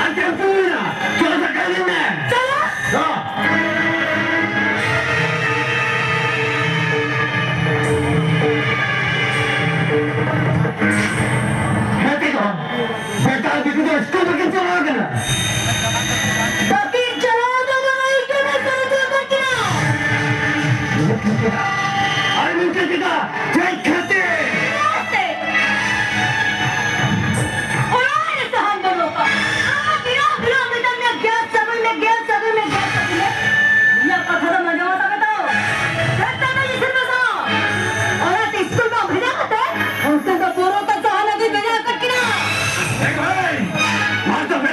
ᱟᱨ ᱪᱮᱫ ᱮᱢ ᱠᱟᱹᱢᱤᱭᱟ? ᱪᱚᱞᱚ ᱫᱟᱠᱟ ᱮᱢᱟᱹᱧ ᱢᱮ᱾ ᱪᱚᱞᱚ᱾ ᱪᱚ᱾ ᱦᱮᱸ, ᱛᱚ᱾ ᱵᱮᱴᱟ ᱵᱤᱴᱤ ᱫᱚ ᱥᱠᱩᱞ ᱵᱟᱹᱠᱤᱱ ᱪᱟᱞᱟᱣ ᱠᱟᱱᱟ᱾ ᱵᱟᱹᱠᱤᱱ ᱪᱟᱞᱟᱣ ᱠᱟᱱᱟ, ᱤᱧ ᱫᱚ ᱵᱟᱹᱧ ᱪᱟᱞᱟᱣ ᱠᱟᱱᱟ᱾ ᱟᱨ ᱱᱤᱝᱠᱟᱹ ᱪᱮᱫᱟᱜ? ᱪᱮᱫ ᱠᱷᱟᱹᱛᱤᱨ? ᱚᱲᱟᱜ ᱨᱮ ᱥᱟᱦᱟᱱ ᱵᱟᱹᱱᱩᱜ ᱟᱠᱟᱫ᱾ ᱟᱢ ᱢᱟ ᱫᱤᱱᱟᱹᱢ ᱦᱤᱞᱳᱜ ᱢᱮᱛᱟᱢ ᱜᱮᱭᱟ, "ᱜᱮᱥ ᱟᱹᱜᱩᱭ ᱢᱮ, ᱜᱮᱥ ᱟᱹᱜᱩᱭ ᱢᱮ, ᱜᱮᱥ ᱟᱹᱜᱩᱭ ᱢᱮ᱾" ᱤᱧᱟᱹᱜ ᱠᱟᱛᱷᱟ ᱫᱚᱢ ᱟᱸᱡᱚᱢ ᱦᱟᱛᱟᱣ ᱢᱮ ᱛᱚ᱾ ᱥᱮᱛᱟ ᱫᱚ ᱤᱥᱤᱱ ᱵᱟᱥᱟᱝ᱾ ᱚᱲᱟᱜ ᱛᱮ ᱥᱠᱩᱞ ᱵᱟᱝ ᱵᱷᱮᱡᱟ ᱠᱟᱛᱮ, ᱚᱱᱛᱮ ᱫᱚ ᱵᱚᱨᱚ ᱛᱮ ᱥᱟᱦᱟᱱ ᱟᱹᱜᱩᱭ ᱵᱷᱮᱡᱟ ᱟᱠᱟᱫ ᱠᱤᱱᱟ᱾ ᱮ ᱵᱷᱟᱭ, ᱢᱟ ᱛᱚᱵᱮ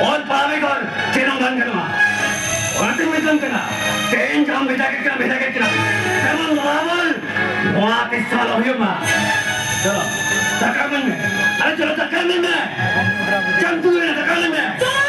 ᱚᱞ ᱯᱟᱲᱦᱟᱣ ᱵᱮᱜᱚᱨ ᱪᱮᱫ ᱦᱚᱸ ᱵᱟᱝ ᱜᱟᱱᱚᱜᱼᱟ᱾ ᱚᱱᱟᱛᱮᱧ ᱢᱮᱛᱟᱢ ᱠᱟᱱᱟ, ᱛᱮᱦᱮᱧ ᱡᱟᱦᱟᱸᱢ ᱵᱷᱮᱡᱟ ᱠᱮᱫ ᱠᱤᱱᱟ, ᱵᱷᱮᱡᱟ ᱠᱮᱫ ᱠᱤᱱᱟ, ᱡᱮᱢᱚᱱ ᱱᱚᱣᱟ ᱵᱚᱞ, ᱱᱚᱣᱟ ᱛᱤᱥ ᱦᱚᱸ ᱟᱞᱚ ᱦᱩᱭᱩᱜ ᱢᱟ᱾ ᱪᱚᱞᱚ, ᱫᱟᱠᱟ ᱤᱢᱟᱹᱧ ᱢᱮ᱾ ᱟᱨᱮ ᱪᱚᱞᱚ, ᱫᱟᱠᱟ ᱤᱢᱟᱹᱧ ᱢᱮ᱾ ᱪᱟᱢ ᱛᱩᱞᱩᱡ ᱢᱮ, ᱫᱟᱠᱟ ᱤᱢᱟᱹᱧ ᱢᱮ᱾ ᱪᱚᱞᱚ᱾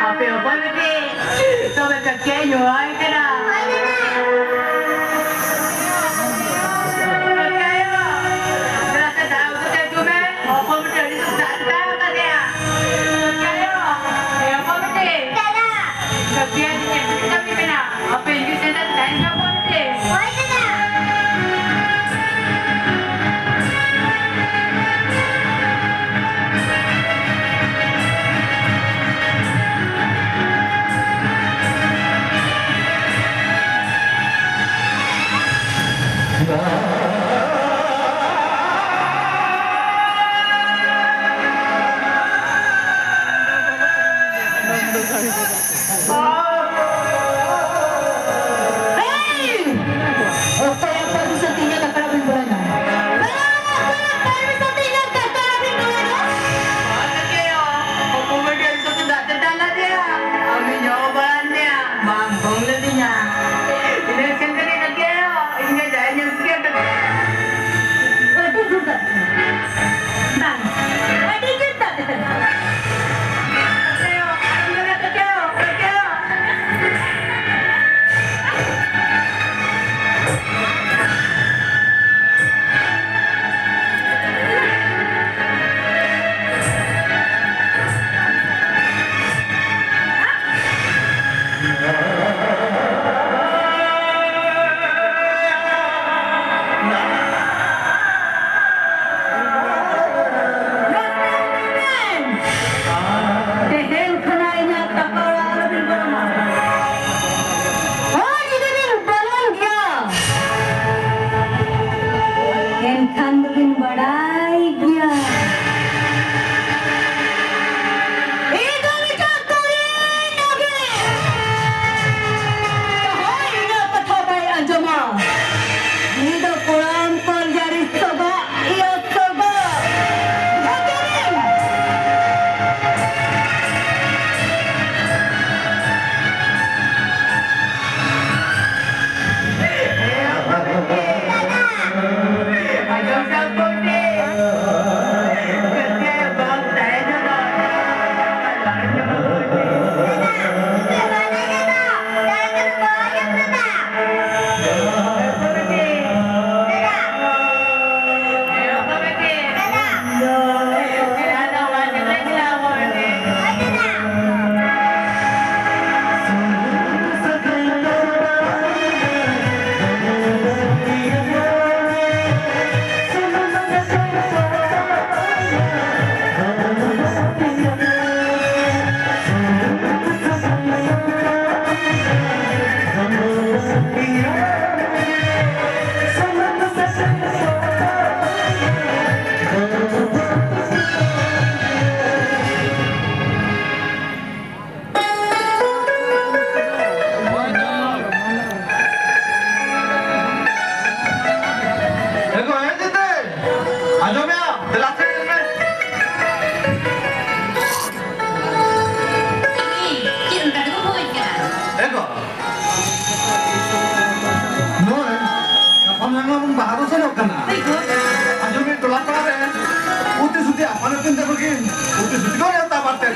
ᱟᱯᱮ ᱚᱠᱚᱭ ᱵᱤᱴᱤ? ᱛᱚᱵᱮ ᱠᱟᱹᱠᱤᱭᱟᱭ ᱧᱩᱣᱟᱭ ᱠᱟᱱᱟ᱾ ᱠᱟᱹᱠᱤᱭᱟᱭ, ᱫᱮᱞᱟ ᱥᱮ ᱫᱟᱜ ᱟᱹᱜᱩ ᱠᱟᱛᱮ ᱟᱹᱜᱩ ᱢᱮ᱾ ᱦᱚᱯᱚᱱ ᱵᱤᱴᱤ ᱟᱹᱰᱤ ᱥᱚᱠᱛᱟᱭ ᱠᱟᱹᱠᱤᱭᱟᱭ᱾ ᱠᱟᱹᱠᱤᱭᱟᱭ ᱪᱮᱫ ᱠᱟᱹᱢᱤ ᱢᱮᱱᱟᱜᱼᱟ? ᱟᱯᱮ ᱤᱧ ᱥᱮᱫ ᱛᱟᱦᱮᱱ ᱜᱮ ᱦᱚᱯᱚᱱ ᱵᱤᱴᱤ᱾ ᱦᱮᱭ! ᱚᱠᱚᱭᱟᱜ ᱯᱟᱹᱨᱢᱤᱥᱚᱱ ᱛᱮ ᱤᱧᱟᱹᱜ ᱟᱠᱷᱲᱟ ᱵᱤᱱ ᱵᱚᱞᱚᱭᱮᱱᱟ? ᱚᱠᱚᱭᱟᱜ ᱯᱟᱹᱨᱢᱤᱥᱚᱱ ᱛᱮ ᱤᱧᱟᱹᱜ ᱟᱠᱷᱲᱟ ᱵᱤᱱ ᱵᱚᱞᱚᱭᱮᱱᱟ? ᱵᱟᱝ ᱠᱮᱭᱟ, ᱚᱠᱚᱭ ᱵᱮᱴᱤ ᱟᱹᱰᱤ ᱥᱚᱠᱛᱚ ᱫᱟᱜ ᱛᱮᱛᱟᱝ ᱞᱮᱫᱮᱭᱟ᱾ ᱩᱱᱤ ᱧᱚ ᱵᱟᱲᱟ ᱢᱮᱭᱟ, ᱵᱟᱝ ᱯᱷᱳᱱ ᱞᱮᱫᱤᱧᱟ᱾ ᱤᱱᱟᱹ ᱠᱷᱟᱱ ᱠᱟᱹᱴᱤᱡ ᱠᱟᱹᱴᱤᱡ ᱟᱭᱳ, ᱤᱧ ᱜᱮ ᱡᱟᱦᱟᱸᱭ ᱧᱮᱞ ᱠᱮᱫᱮᱭᱟ ᱛᱟᱠᱚ᱾ ᱟᱹᱰᱤ ᱡᱳᱨ ᱫᱟᱜ ᱛᱮᱛᱟᱝ᱾ ᱵᱟᱝ, ᱟᱹᱰᱤ ᱡᱳᱨ ᱫᱟᱜ ᱛᱮᱛᱟᱝ᱾ ᱠᱟᱹᱴᱤᱡ ᱟᱭᱳ, ᱟᱞᱚᱢ ᱫᱟᱜᱟ ᱠᱟᱹᱴᱤᱡ ᱟᱭᱳ, ᱠᱟᱹᱴᱤᱡ ᱟᱭᱳ᱾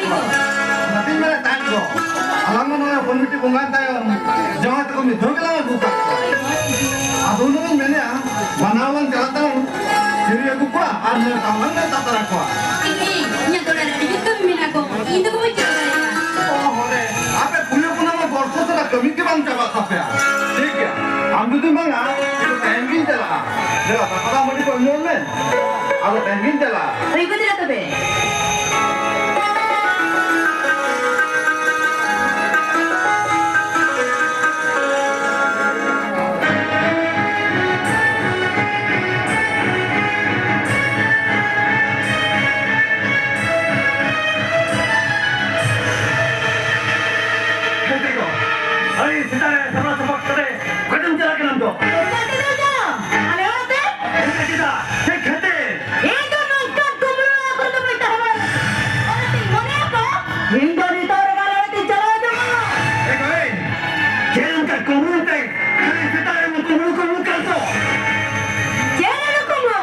ᱚᱱᱟᱛᱤᱧ ᱢᱮᱱᱮᱫ ᱛᱟᱦᱮᱸᱫ ᱫᱚ, ᱟᱞᱟᱝ ᱢᱟ ᱱᱚᱜᱼᱚᱭ ᱦᱚᱯᱚᱱ ᱵᱤᱴᱤ ᱵᱚᱸᱜᱟᱭᱮᱱ ᱛᱟᱭᱚᱢ ᱡᱟᱶᱟᱭ ᱛᱟᱠᱚ ᱢᱤᱫ ᱫᱷᱟᱣ ᱜᱮᱞᱟᱝ ᱟᱹᱜᱩ ᱠᱟᱜ ᱠᱚᱣᱟ᱾ ᱟᱫᱚ ᱚᱱᱟ ᱫᱚᱧ ᱢᱮᱱᱮᱫᱼᱟ, ᱢᱟᱱᱟᱣ ᱞᱟᱝ ᱪᱟᱞᱟᱜ ᱛᱟᱵᱚᱱ, ᱠᱤᱨᱤᱧ ᱟᱹᱜᱩ ᱠᱚᱣᱟ ᱟᱨ ᱱᱚᱣᱟ ᱠᱟᱢ ᱞᱟᱝ ᱱᱮᱣᱛᱟ ᱛᱟᱨᱟ ᱠᱚᱣᱟ᱾ ᱤᱧ, ᱤᱧᱟᱹᱜ ᱫᱚ ᱚᱲᱟᱜ ᱨᱮ ᱟᱹᱰᱤ ᱡᱳᱨ ᱠᱟᱹᱢᱤ ᱢᱮᱱᱟᱜ ᱠᱚ, ᱤᱧ ᱫᱚ ᱵᱟᱹᱧ ᱪᱟᱞᱟᱣ ᱫᱟᱲᱮᱭᱟᱜᱼᱟ᱾ ᱚ, ᱦᱚᱲᱮ, ᱟᱯᱮ ᱠᱩᱲᱤ ᱦᱚᱯᱚᱱᱟᱜ ᱢᱟ ᱜᱚᱞᱯᱚ ᱥᱟᱞᱟᱜ ᱠᱟᱹᱢᱤ ᱜᱮ ᱵᱟᱝ ᱪᱟᱵᱟᱜ ᱛᱟᱯᱮᱭᱟ᱾ ᱴᱷᱤᱠ ᱜᱮᱭᱟ, ᱟᱢ ᱡᱩᱫᱤᱢ ᱢᱮᱱᱟ, ᱤᱧ ᱫᱚ ᱛᱮᱦᱮᱧ ᱜᱤᱧ ᱪᱟᱞᱟᱜᱼᱟ, ᱫᱮᱞᱟ ᱫᱟᱠᱟ ᱫᱟᱜ ᱢᱟᱹᱰᱤ ᱠᱚ ᱧᱩᱭ ᱢᱮ, ᱟᱫᱚ ᱛᱮᱦᱮᱧ ᱜᱤᱧ ᱪᱟᱞᱟᱜᱼᱟ᱾ ᱦᱩᱭ ᱠᱚ ᱫᱮᱞᱟ ᱛᱚᱵᱮ᱾ ᱠᱷᱮᱛᱤ ᱠᱚ, ᱟᱹᱰᱤ ᱥᱮᱛᱟᱜ ᱨᱮ ᱥᱟᱯᱲᱟᱣ ᱥᱟᱯᱲᱟᱣ ᱠᱟᱛᱮ ᱚᱠᱟᱛᱮᱢ ᱪᱟᱞᱟᱜ ᱠᱟᱱᱟ ᱟᱢ ᱫᱚ? ᱚᱠᱟ ᱛᱮᱫᱚ ᱪᱟᱞᱟᱜ? ᱟᱞᱮ ᱚᱲᱟᱜ ᱛᱮ᱾ ᱪᱮᱫ ᱞᱟᱹᱜᱤᱫ? ᱪᱮᱫ ᱠᱷᱟᱹᱛᱤᱨ? ᱤᱧ ᱫᱚ ᱱᱚᱝᱠᱟᱱ ᱠᱩᱢᱵᱽᱲᱩ ᱚᱲᱟᱜ ᱠᱚᱨᱮ ᱫᱚ ᱵᱟᱹᱧ ᱛᱟᱦᱮᱸ ᱵᱟᱲᱟᱜᱼᱟ᱾ ᱚᱱᱟᱛᱮ ᱢᱚᱱᱮ ᱟᱠᱚ, ᱤᱧ ᱫᱚ ᱱᱤᱛᱚᱜ ᱨᱮᱜᱮ ᱟᱞᱮ ᱚᱲᱟᱜ ᱛᱤᱧ ᱪᱟᱞᱟᱣ ᱡᱚᱝᱟ᱾ ᱮ ᱜᱟᱹᱭ, ᱪᱮᱫ ᱚᱱᱠᱟ ᱠᱩᱢᱵᱽᱲᱩ ᱛᱮ ᱠᱷᱟᱹᱞᱤ ᱥᱮᱛᱟᱜ ᱨᱮ ᱠᱩᱢᱵᱽᱲᱩ ᱠᱩᱢᱵᱽᱲᱩ ᱠᱟᱱ ᱫᱚ? ᱪᱮᱫ ᱨᱮ ᱠᱩᱢᱵᱽᱲᱩ?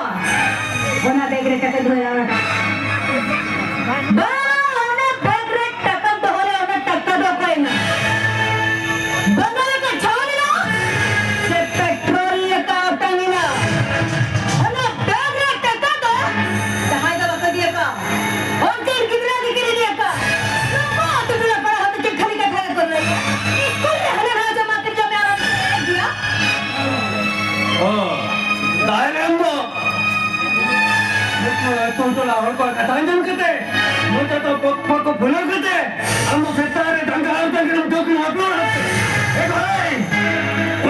ᱚᱱᱟ ᱵᱮᱜᱽ ᱨᱮ ᱴᱟᱠᱟ ᱫᱚᱦᱚᱭᱟ, ᱚᱱᱟ ᱴᱟᱠᱟ᱾ ᱵᱟᱝ, ᱚᱱᱟ ᱵᱮᱜᱽ ᱨᱮ ᱴᱟᱠᱟᱢ ᱫᱚᱦᱚ ᱞᱮᱫ, ᱚᱱᱟ ᱴᱟᱠᱟ ᱫᱚ ᱚᱠᱟᱭᱮᱱᱟ? ᱵᱟᱝᱜᱟᱞᱤ ᱠᱚ ᱪᱷᱟᱣ ᱞᱮᱱᱟ ᱥᱮ ᱯᱮᱴᱨᱳᱞ ᱞᱮᱠᱟ ᱚᱴᱟᱝ ᱮᱱᱟ? ᱚᱱᱟ ᱵᱮᱜᱽ ᱨᱮ ᱴᱟᱠᱟ ᱫᱚ ᱡᱟᱦᱟᱸᱭ ᱫᱚ ᱵᱟᱠᱚ ᱤᱫᱤ ᱟᱠᱟᱫ, ᱩᱱᱠᱤᱱ ᱜᱤᱫᱽᱨᱟᱹ ᱜᱮᱠᱤᱱ ᱤᱫᱤ ᱟᱠᱟᱫ᱾ ᱱᱚᱝᱠᱟ ᱟᱹᱛᱩ ᱴᱚᱞᱟ ᱯᱟᱲᱟ ᱦᱚᱸ ᱪᱮᱫ ᱠᱷᱟᱹᱞᱤ ᱠᱟᱛᱷᱟ ᱜᱮᱠᱚ ᱞᱟᱹᱭᱟ? ᱤᱥᱠᱩᱞ ᱨᱮ ᱦᱟᱱᱟ ᱱᱟᱣᱟ ᱡᱚᱢᱟᱜ ᱠᱤᱨᱤᱧ ᱡᱚᱢ ᱢᱮ ᱟᱨ ᱤᱫᱤᱭᱟ᱾ ᱚ, ᱛᱟᱦᱞᱮ ᱟᱢ ᱫᱚ ᱟᱹᱛᱩ ᱴᱚᱞᱟ ᱦᱚᱲ ᱠᱚᱣᱟᱜ ᱠᱟᱛᱷᱟ ᱟᱸᱡᱚᱢ ᱠᱟᱛᱮ, ᱢᱚᱪᱟ ᱛᱟᱠᱚ ᱯᱚᱠ ᱯᱚᱠ ᱠᱚ ᱯᱷᱩᱞᱟᱹᱣ ᱠᱟᱛᱮ, ᱟᱢ ᱫᱚ ᱥᱮᱛᱟᱜ ᱨᱮ ᱫᱟᱝᱜᱟ ᱟᱨ ᱫᱟᱝᱜᱟ ᱨᱮᱢ ᱫᱩᱠ ᱨᱮᱢ ᱟᱹᱛᱩ ᱚᱲᱟᱜ ᱛᱮ᱾ ᱮ ᱵᱷᱟᱭ,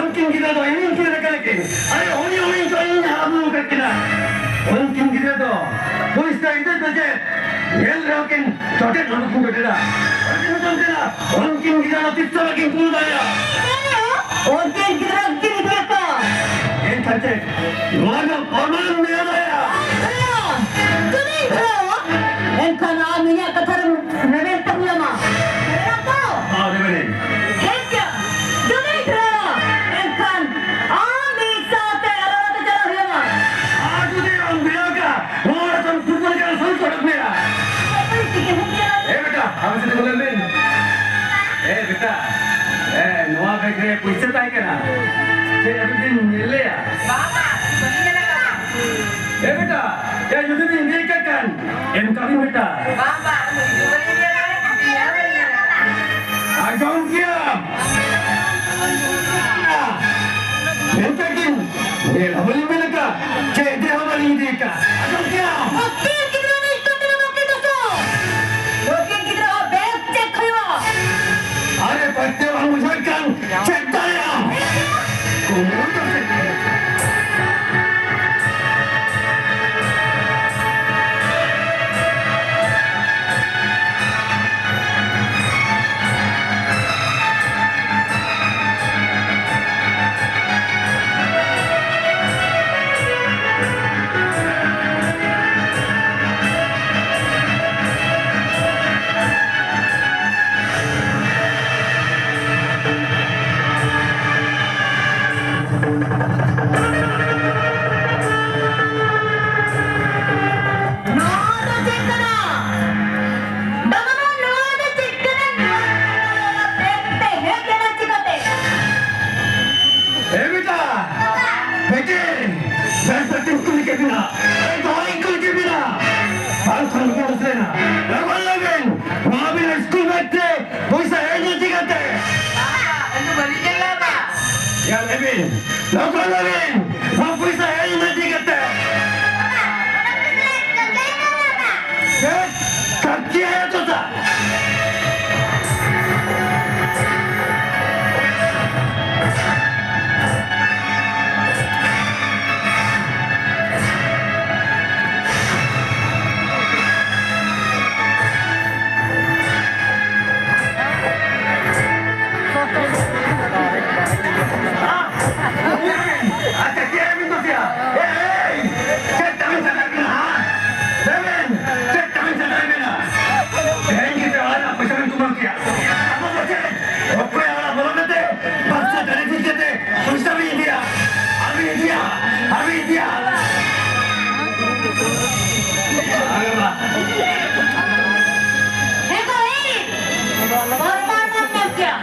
ᱩᱱᱠᱤᱱ ᱜᱤᱫᱽᱨᱟᱹ ᱫᱚ ᱤᱧᱤᱧ ᱪᱮᱫ ᱟᱠᱟᱫ ᱠᱤᱱ᱾ ᱟᱨᱮ, ᱩᱱᱤ, ᱩᱱᱤ ᱫᱚ ᱤᱧ ᱦᱟᱨᱟ ᱵᱩᱨᱩ ᱟᱠᱟᱫ ᱠᱤᱱᱟ᱾ ᱩᱱᱠᱤᱱ ᱜᱤᱫᱽᱨᱟᱹ ᱫᱚ ᱯᱚᱭᱥᱟ ᱤᱫᱤ ᱫᱚ ᱪᱮᱫ? ᱧᱮᱞ ᱨᱮᱦᱚᱸ ᱠᱤᱱ ᱡᱚᱴᱮᱫ ᱦᱚᱸ ᱵᱟᱹᱠᱤᱱ ᱡᱚᱴᱮᱫᱟ᱾ ᱵᱟᱹᱠᱤᱱ ᱡᱚᱴᱮᱫᱟ᱾ ᱩᱱᱠᱤᱱ ᱜᱤᱫᱽᱨᱟᱹ ᱫᱚ ᱛᱤᱥ ᱦᱚᱸ ᱵᱟᱹᱠᱤᱱ ᱠᱩᱞ ᱫᱟᱲᱮᱭᱟᱜᱼᱟ᱾ ᱩᱱᱠᱤᱱ ᱜᱤᱫᱽᱨᱟᱹ ᱠᱤᱱ ᱤᱫᱤᱭᱟᱠᱚ᱾ ᱮᱱᱠᱷᱟᱱ ᱪᱮᱫ? ᱱᱚᱣᱟ ᱫᱚ ᱯᱨᱚᱢᱟᱱ ᱢᱮᱱᱟᱜᱼᱟ᱾ ᱦᱮᱸ, ᱡᱩᱫᱤᱧ ᱫᱷᱚᱨᱟᱣᱟ, ᱮᱱᱠᱷᱟᱱ ᱟᱢ ᱤᱧᱟᱹᱜ ᱠᱟᱛᱷᱟ ᱨᱮᱢ ᱨᱮᱵᱮᱱ ᱛᱟᱵᱚᱱᱟ᱾ ᱨᱮᱵᱮᱱ ᱛᱚ? ᱦᱚᱸ, ᱨᱮᱵᱮᱱᱟᱹᱧ᱾ ᱴᱷᱤᱠ ᱜᱮᱭᱟ᱾ ᱡᱩᱫᱤᱧ ᱫᱷᱚᱨᱟᱣᱟ, ᱮᱱᱠᱷᱟᱱ ᱟᱢ ᱤᱧ ᱥᱟᱶᱛᱮ ᱟᱞᱟᱫᱟ ᱛᱮ ᱪᱟᱞᱟᱜ ᱦᱩᱭᱩᱜᱼᱟ᱾ ᱟᱨ ᱡᱩᱫᱤ ᱟᱢ ᱵᱮᱲᱟ ᱠᱟ, ᱱᱚᱣᱟ ᱨᱮ ᱛᱟᱢ ᱯᱷᱩᱴᱵᱚᱞ ᱠᱷᱮᱞ ᱥᱟᱹᱛ ᱚᱰᱚᱠ ᱢᱮᱭᱟ᱾ ᱚᱠᱚᱭ ᱛᱮᱜᱮ ᱦᱚᱸ ᱪᱟᱞᱟᱜ ᱮ, ᱱᱚᱣᱟ ᱵᱮᱜᱽ ᱨᱮ ᱯᱩᱭᱥᱟᱹ ᱛᱟᱦᱮᱸ ᱠᱟᱱᱟ᱾ ᱪᱮᱫ ᱟᱹᱵᱤᱱ ᱵᱤᱱ ᱧᱮᱞ ᱞᱮᱭᱟ? ᱵᱟᱝ, ᱵᱟᱝ, ᱵᱟᱹᱞᱤᱧ ᱧᱮᱞ ᱟᱠᱟᱫᱟ᱾ ᱮ ᱵᱮᱴᱟ, ᱮ, ᱡᱩᱫᱤ ᱵᱤᱱ ᱤᱫᱤ ᱠᱟᱜ ᱠᱷᱟᱱ, ᱮᱢ ᱠᱟᱜ ᱵᱤᱱ ᱵᱮᱴᱟ᱾ ᱵᱟᱝ, ᱵᱟᱝ, ᱵᱟᱹᱞᱤᱧ ᱧᱮᱞ ᱟᱠᱟᱫᱟ, ᱧᱮᱞ ᱦᱚᱸ ᱵᱟᱹᱞᱤᱧ ᱧᱮᱞ ᱟᱠᱟᱫᱟ᱾ ᱟᱸᱡᱚᱢ ᱠᱮᱜᱼᱟᱢ? ᱢᱮᱛᱟ ᱠᱤᱱ, ᱧᱮᱞ ᱦᱚᱸ ᱵᱟᱹᱞᱤᱧ ᱧᱮᱞ ᱟᱠᱟᱫ, ᱪᱮᱫ ᱦᱚᱸ ᱵᱟᱹᱞᱤᱧ ᱤᱫᱤ ᱟᱠᱟᱫ᱾ ᱟᱸᱡᱚᱢ ᱠᱮᱜᱼᱟᱢ? ᱵᱟᱹᱠᱤᱞ ᱜᱤᱫᱽᱨᱟᱹ ᱱᱤᱥᱴᱚ ᱛᱮ ᱵᱟᱹᱠᱤᱞ ᱫᱚᱥᱚ᱾ ᱵᱟᱹᱠᱤᱞ ᱜᱤᱫᱽᱨᱟᱹ ᱦᱚᱸ ᱵᱮᱥ ᱪᱮᱫ ᱦᱩᱭᱩᱜᱼᱟ? ᱟᱨᱮ ᱯᱟᱹᱛᱭᱟᱹ ᱵᱟᱝ ᱵᱩᱡᱷᱟᱹᱜ ᱠᱟᱱ, ᱪᱮᱫ ᱫᱟᱲᱮᱭᱟᱜᱼᱟ? ᱠᱩᱢᱵᱽᱲᱩ ᱫᱚ ᱪᱮᱫ? ᱱᱚᱣᱟ ᱫᱚ ᱪᱮᱫ ᱠᱟᱱᱟ? ᱵᱟᱵᱟ, ᱱᱚᱣᱟ ᱫᱚ ᱪᱮᱫ ᱠᱟᱱᱟ? ᱱᱚᱣᱟ ᱫᱚ ᱵᱮᱜᱽ ᱛᱮ ᱦᱮᱡ ᱮᱱᱟ ᱪᱤᱠᱟᱹᱛᱮ? ᱮ ᱵᱮᱴᱟ, ᱵᱮᱴᱤ, ᱵᱮᱥ ᱵᱮᱥ ᱤᱧ ᱠᱩᱞᱤ ᱠᱮᱫ ᱵᱤᱱᱟ᱾ ᱮ, ᱫᱚᱦᱲᱟᱧ ᱠᱩᱞᱤ ᱠᱮᱫ ᱵᱤᱱᱟ᱾ ᱵᱟᱝ ᱠᱷᱟᱱ ᱵᱤᱱ ᱨᱟᱹᱥᱠᱟᱹᱭᱮᱱᱟ᱾ ᱞᱚᱜᱚᱱ ᱞᱟᱹᱭ ᱵᱤᱱ, ᱱᱚᱣᱟ ᱟᱹᱵᱤᱱᱟᱜ ᱥᱠᱩᱞ ᱵᱮᱜᱽ ᱛᱮ ᱯᱚᱭᱥᱟ ᱦᱮᱡ ᱮᱱᱟ ᱪᱤᱠᱟᱹᱛᱮ? ᱵᱟᱵᱟ, ᱤᱧ ᱫᱚ ᱵᱟᱹᱞᱤᱧ ᱧᱮᱞ ᱞᱮᱫᱟ᱾ ᱭᱟ, ᱞᱟᱹᱭ ᱵᱤᱱ, ᱞᱚᱜᱚᱱ ᱞᱟᱹᱭ ᱵᱤᱱ, ᱱᱚᱣᱟ ᱯᱚᱭᱥᱟ ᱦᱮᱡ ᱮᱱᱟ ᱪᱤᱠᱟᱹᱛᱮ? ᱪᱮᱫ? ᱠᱟᱹᱠᱤ ᱟᱭᱳ ᱪᱚᱪᱟ᱾ ᱟᱪᱪᱷᱟ, ᱪᱮᱫ ᱵᱤᱱ ᱠᱩᱥᱤᱭᱟᱜᱼᱟ? ᱮᱭ, ᱪᱮᱫ ᱛᱟᱵᱤᱱ ᱥᱟᱱᱟᱭᱮᱫ ᱵᱤᱱᱟ, ᱦᱟ? ᱞᱟᱹᱭ ᱵᱤᱱ, ᱪᱮᱫ ᱛᱟᱵᱤᱱ ᱥᱟᱱᱟᱭᱮᱫ ᱵᱤᱱᱟ? ᱛᱮᱦᱮᱧ ᱜᱮ ᱚᱲᱟᱜ ᱨᱮᱱᱟᱜ ᱯᱚᱭᱥᱟ ᱵᱤᱱ ᱛᱩᱢᱟᱹᱞ ᱠᱮᱭᱟ᱾ ᱟᱵᱚ ᱫᱚ ᱪᱮᱫ? ᱚᱠᱚᱭ ᱚᱲᱟᱜ ᱵᱚᱞᱚ ᱠᱟᱛᱮ ᱵᱟᱠᱥᱚ ᱛᱟᱹᱱᱤ ᱡᱷᱤᱡ ᱠᱟᱛᱮ ᱯᱚᱭᱥᱟ ᱵᱤᱱ ᱤᱫᱤᱭᱟ? ᱟᱨ ᱵᱤᱱ ᱤᱫᱤᱭᱟ, ᱟᱨ ᱵᱤᱱ ᱤᱫᱤᱭᱟ᱾ ᱟᱨᱮ ᱵᱟ᱾ ᱦᱮᱸ ᱜᱚ, ᱦᱮᱸ᱾ ᱵᱟᱨ ᱵᱟᱨ ᱵᱟᱢ ᱧᱟᱢ ᱠᱮᱭᱟ᱾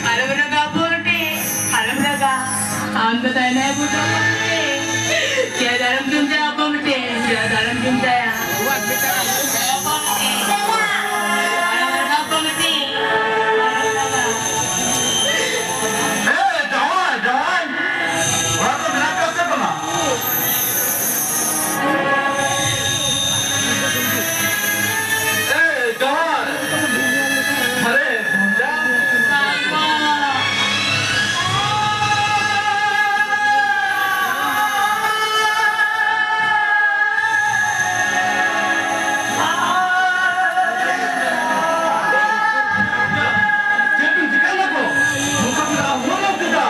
ᱟᱞᱚᱢ ᱨᱟᱜᱟ ᱵᱩᱰᱤ, ᱟᱞᱚᱢ ᱨᱟᱜᱟ᱾ ᱟᱢ ᱫᱚ ᱛᱟᱭᱱᱟ ᱵᱩᱰᱷᱟᱹ ᱠᱚᱢᱛᱮ᱾ ᱪᱮᱫ ᱟᱞᱚᱢ ᱪᱤᱱᱛᱟᱹᱭᱟ ᱠᱚᱢᱛᱮ, ᱪᱮᱫ ᱟᱞᱚᱢ ᱪᱤᱱᱛᱟᱹᱭᱟ᱾ ᱟᱞᱚᱢ ᱨᱟᱜᱟ ᱠᱚᱢᱛᱮ᱾ ᱮ, ᱡᱟᱶᱟᱭ, ᱡᱟᱶᱟᱭ᱾ ᱚᱲᱟᱜ ᱨᱮ ᱢᱮᱱᱟᱜ ᱯᱮᱭᱟ ᱥᱮ ᱵᱟᱝᱟ? ᱮ, ᱡᱟᱶᱟᱭ᱾ ᱟᱨᱮ, ᱵᱚᱱᱡᱟ᱾ ᱪᱮᱫ ᱵᱤᱱ ᱪᱤᱠᱟᱹᱭ ᱫᱟᱠᱚ? ᱱᱚᱝᱠᱟ ᱵᱤᱱ ᱟᱦᱣᱟᱱ ᱠᱮᱫᱟ?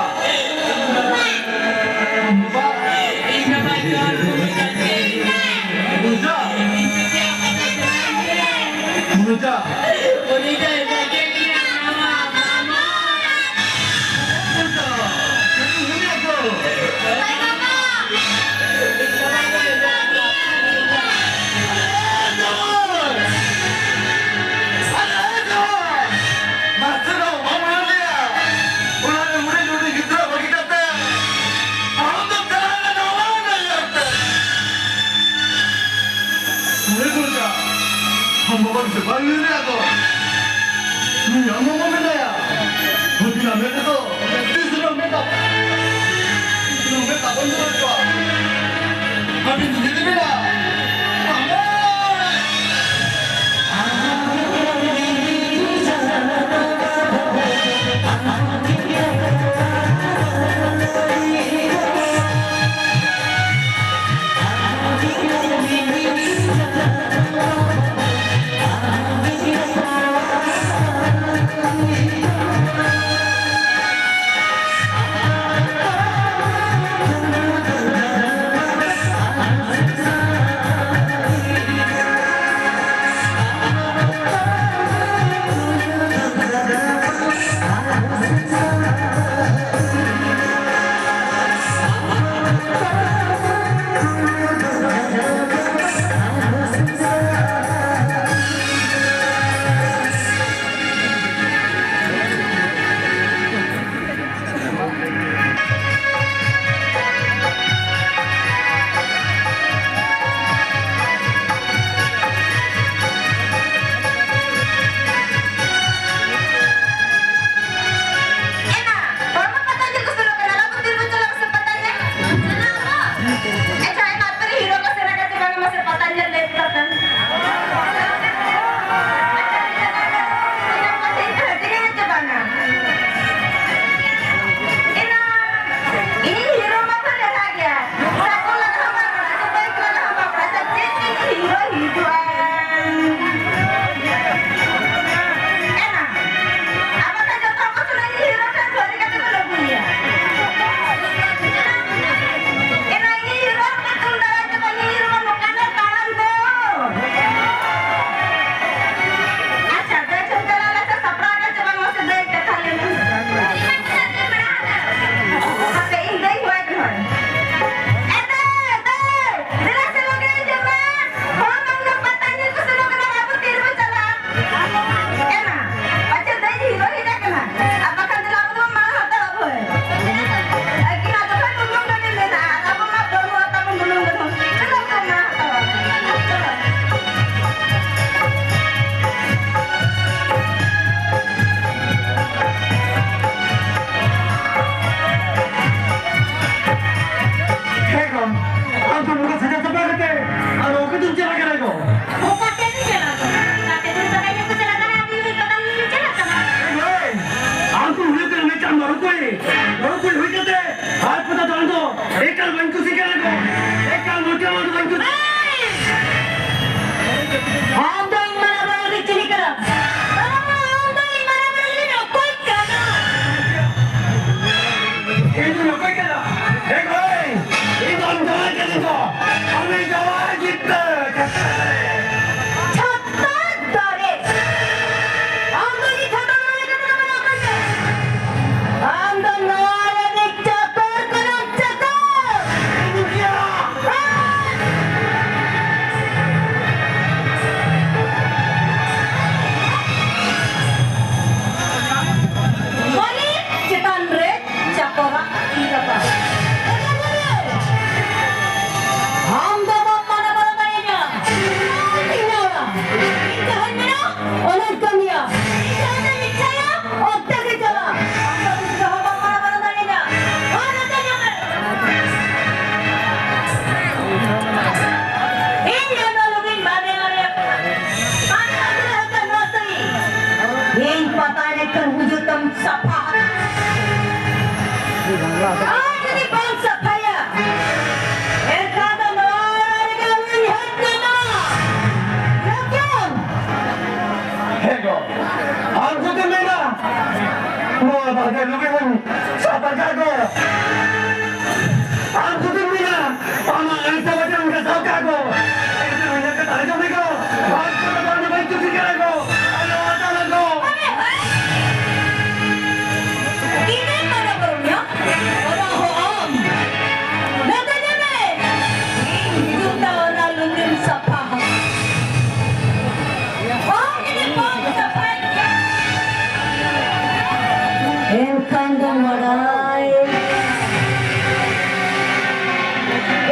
ᱩᱱᱤ ᱫᱚ ᱩᱱᱤ ᱫᱚ ᱮᱴᱟᱜ ᱠᱮ ᱢᱮᱱᱟᱭᱟ, ᱢᱟᱢᱟ᱾ ᱩᱱᱤ ᱫᱚ ᱩᱱᱤ ᱫᱚ ᱦᱳᱭ, ᱵᱟᱵᱟ᱾ ᱢᱟᱥᱴᱟᱨ ᱵᱟᱢ ᱩᱭᱦᱟᱹᱨ ᱞᱮᱭᱟ? ᱚᱲᱟᱜ ᱨᱮ ᱦᱩᱰᱤᱧ ᱦᱩᱰᱤᱧ ᱜᱤᱫᱽᱨᱟᱹ ᱵᱟᱹᱜᱤ ᱠᱟᱛᱮ ᱟᱢ ᱫᱚ ᱪᱟᱞᱟᱣ ᱮᱱᱟ ᱱᱟᱣᱟ ᱰᱟᱦᱟᱨ ᱛᱮ᱾ ᱦᱮᱸ ᱜᱚᱝᱠᱮ, ᱟᱢ ᱵᱟᱵᱟ ᱫᱚ ᱵᱟᱝ ᱧᱮᱞ ᱨᱮᱭᱟᱜ ᱫᱚ᱾ ᱱᱩᱭ ᱟᱢ ᱵᱟᱵᱟ ᱢᱮᱱᱟᱭᱟ᱾ ᱛᱤᱥ ᱨᱮᱦᱚᱸ ᱢᱮᱫ ᱫᱟᱜ, ᱛᱤᱥ ᱨᱮᱦᱚᱸ ᱢᱮᱫ ᱫᱟᱜ ᱵᱟᱹᱧ ᱡᱚᱨᱚ ᱦᱚᱪᱚᱣᱟᱜᱼᱟ᱾ ᱟᱹᱵᱤᱱ ᱡᱩᱫᱤ ᱵᱤᱱ ᱢᱮᱱᱟ, ᱟᱨ ᱡᱩᱫᱤ ᱵᱟᱢ ᱥᱟᱯᱷᱟᱭᱟ, ᱮᱱᱠᱷᱟᱱ ᱫᱚ ᱱᱚᱣᱟ ᱨᱮᱜᱮ ᱩᱭᱦᱟᱹᱨ ᱠᱟᱱᱟ᱾ ᱞᱚᱠᱠᱷᱚᱱ! ᱦᱮᱸ ᱜᱚ, ᱟᱢ ᱡᱩᱫᱤᱢ ᱢᱮᱱᱟ, ᱱᱚᱣᱟ ᱵᱟᱦᱨᱮ ᱞᱩᱜᱽᱲᱤ ᱵᱚᱱ ᱥᱟᱯᱷᱟ ᱠᱟᱜ ᱜᱚ᱾ ᱟᱢ ᱡᱩᱫᱤᱢ ᱢᱮᱱᱟ, ᱟᱢᱟᱜ ᱟᱹᱲᱤᱥ ᱵᱟᱹᱲᱤᱥ ᱜᱷᱟᱥᱟᱣ ᱠᱟᱜ ᱜᱚ᱾ ᱮᱱᱠᱷᱟᱱ ᱩᱭᱦᱟᱹᱨ ᱠᱟᱛᱮ ᱟᱸᱡᱚᱢ ᱢᱮ ᱜᱚ᱾ ᱟᱢ ᱡᱩᱫᱤ ᱵᱟᱢ ᱵᱟᱹᱧ ᱠᱩᱥᱤ ᱠᱟᱱᱟ ᱜᱚ᱾ ᱟᱞᱚ ᱟᱛᱟᱞᱟ ᱜᱚ᱾ ᱤᱧ ᱫᱚ ᱵᱟᱨᱚ ᱵᱚᱨᱚᱱᱤᱭᱟ᱾ ᱚᱱᱟ ᱦᱚᱸ ᱟᱢ᱾ ᱱᱚᱛᱮ ᱧᱮᱞ ᱢᱮ᱾ ᱤᱧ ᱦᱤᱡᱩᱜ ᱫᱟ ᱚᱱᱟ ᱞᱩᱜᱽᱲᱤᱢ ᱥᱟᱯᱷᱟ᱾ ᱵᱟᱝ ᱜᱮ ᱵᱟᱝ ᱥᱟᱯᱷᱟᱭ ᱜᱮᱭᱟ᱾ ᱮᱱᱠᱷᱟᱱ ᱫᱚ ᱵᱟᱲᱟᱭ᱾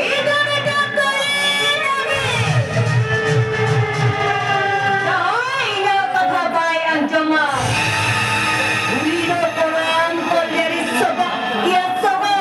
ᱤᱧ ᱫᱚ ᱢᱤᱫᱴᱟᱝ ᱠᱩᱲᱤ ᱠᱟᱱᱟᱧ᱾ ᱡᱟᱦᱟᱸᱭ ᱤᱧᱟᱹᱜ ᱠᱟᱛᱷᱟ ᱵᱟᱭ ᱟᱸᱡᱚᱢᱟ, ᱩᱱᱤ ᱫᱚ ᱯᱚᱨᱟᱱ ᱠᱚ ᱡᱟᱹᱨᱤ ᱥᱚᱵᱟ ᱤᱭᱟᱹ ᱥᱚᱵᱟ᱾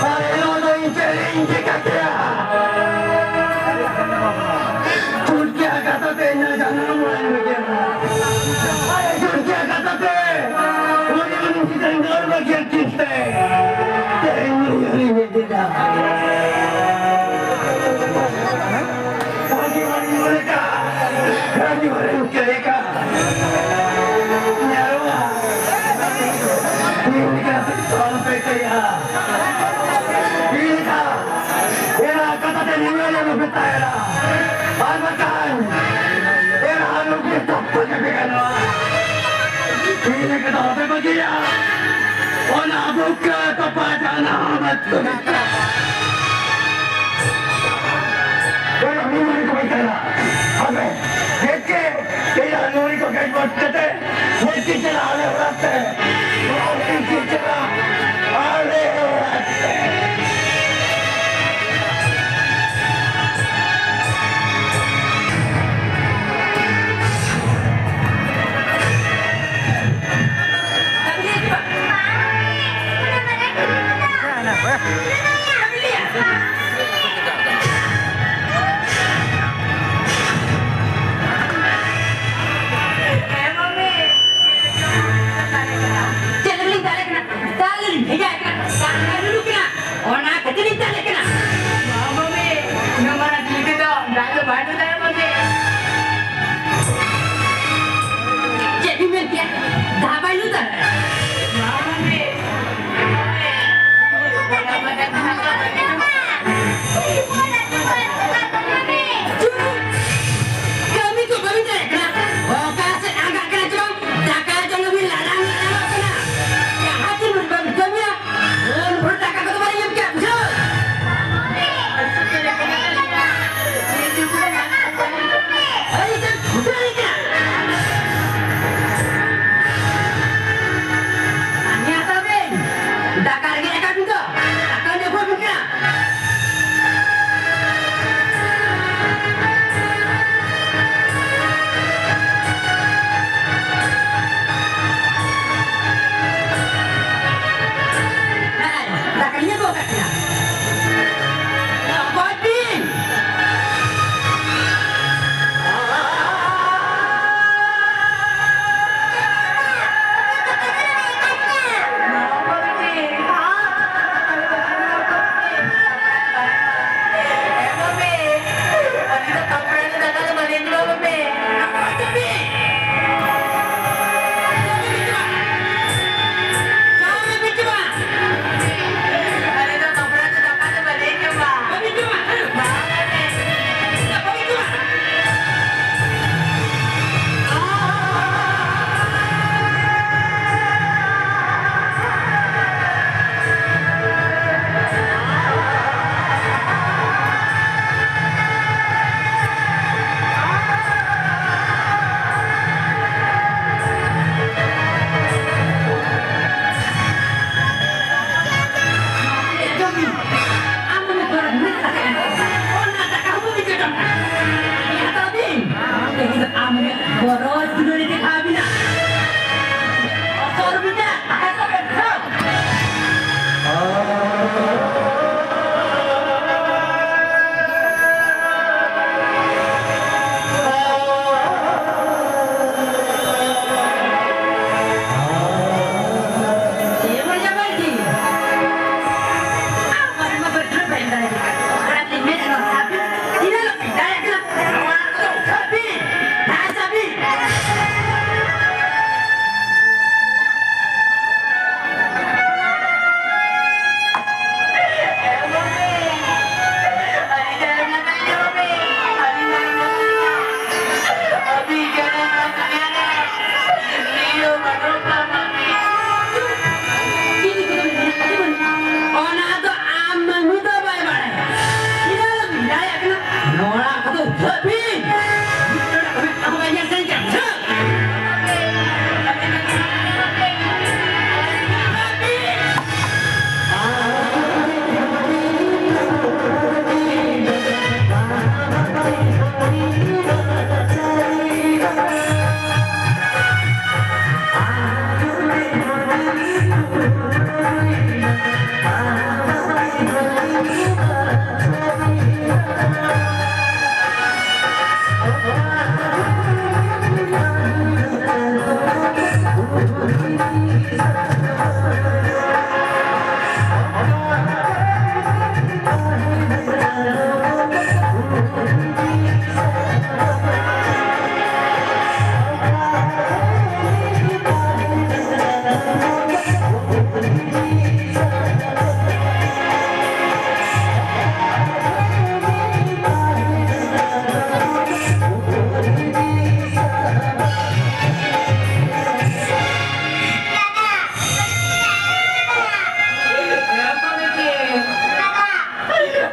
ᱟᱨ ᱱᱚᱣᱟ ᱫᱚ ᱤᱧ ᱪᱮᱫ ᱤᱧ ᱪᱤᱠᱟ ᱠᱮᱭᱟ? ᱪᱷᱩᱴᱠᱤ ᱟᱠᱟᱛᱟᱛᱮ ᱤᱧᱟᱹᱜ ᱡᱟᱱᱟᱢ ᱢᱟᱲᱟᱝ ᱨᱮᱜᱮ᱾ ᱟᱨ ᱪᱷᱩᱴᱠᱤ ᱟᱠᱟᱛᱟᱛᱮ ᱩᱱᱤ ᱩᱱᱤ ᱪᱮᱛᱟᱱ ᱜᱚᱨᱵᱚ ᱠᱮᱫ ᱠᱤᱱᱛᱮ ᱛᱮᱦᱮᱧ ᱱᱩᱭ ᱦᱚᱸᱧ ᱤᱫᱤᱭᱟ᱾ ᱨᱟᱹᱡᱤ ᱦᱚᱲᱤᱧ ᱢᱚᱱᱮ ᱠᱟᱜ, ᱨᱟᱹᱡᱤ ᱦᱚᱲᱤᱧ ᱠᱮᱨᱮ ᱠᱟᱜ᱾ ᱧᱮᱞᱚᱜᱼᱟ, ᱤᱧ ᱞᱮᱠᱟ ᱛᱚᱞ ᱯᱮ ᱪᱟᱭᱟ᱾ ᱤᱧ ᱞᱮᱠᱟ ᱮᱨᱟ ᱠᱟᱛᱷᱟ ᱛᱮ ᱱᱤᱭᱟᱹ ᱞᱮ ᱢᱮᱛᱟᱭᱟ᱾ ᱟᱨ ᱵᱟᱠᱷᱟᱱ ᱮᱨᱟ ᱱᱩᱠᱤᱱ ᱛᱚᱯᱟ ᱜᱮ ᱜᱟᱱᱚᱜᱼᱟ᱾ ᱤᱧ ᱞᱮᱠᱟ ᱫᱚ ᱵᱟᱯᱮ ᱵᱟᱹᱜᱤᱭᱟ᱾ ᱚᱱᱟ ᱵᱩᱠᱟᱹ ᱛᱚᱯᱟ ᱡᱟᱱᱟᱢ ᱟᱹᱛᱩ ᱢᱮᱛᱟᱜᱼᱟ᱾ ᱠᱟᱛᱮ ᱦᱚᱭ ᱛᱮ ᱪᱟᱞᱟᱜ ᱟᱞᱮ ᱚᱲᱟᱜ ᱛᱮ, ᱦᱚᱭ ᱛᱮ ᱪᱟᱞᱟᱜ ᱟᱞᱮ ᱚᱲᱟᱜ ᱛᱮ᱾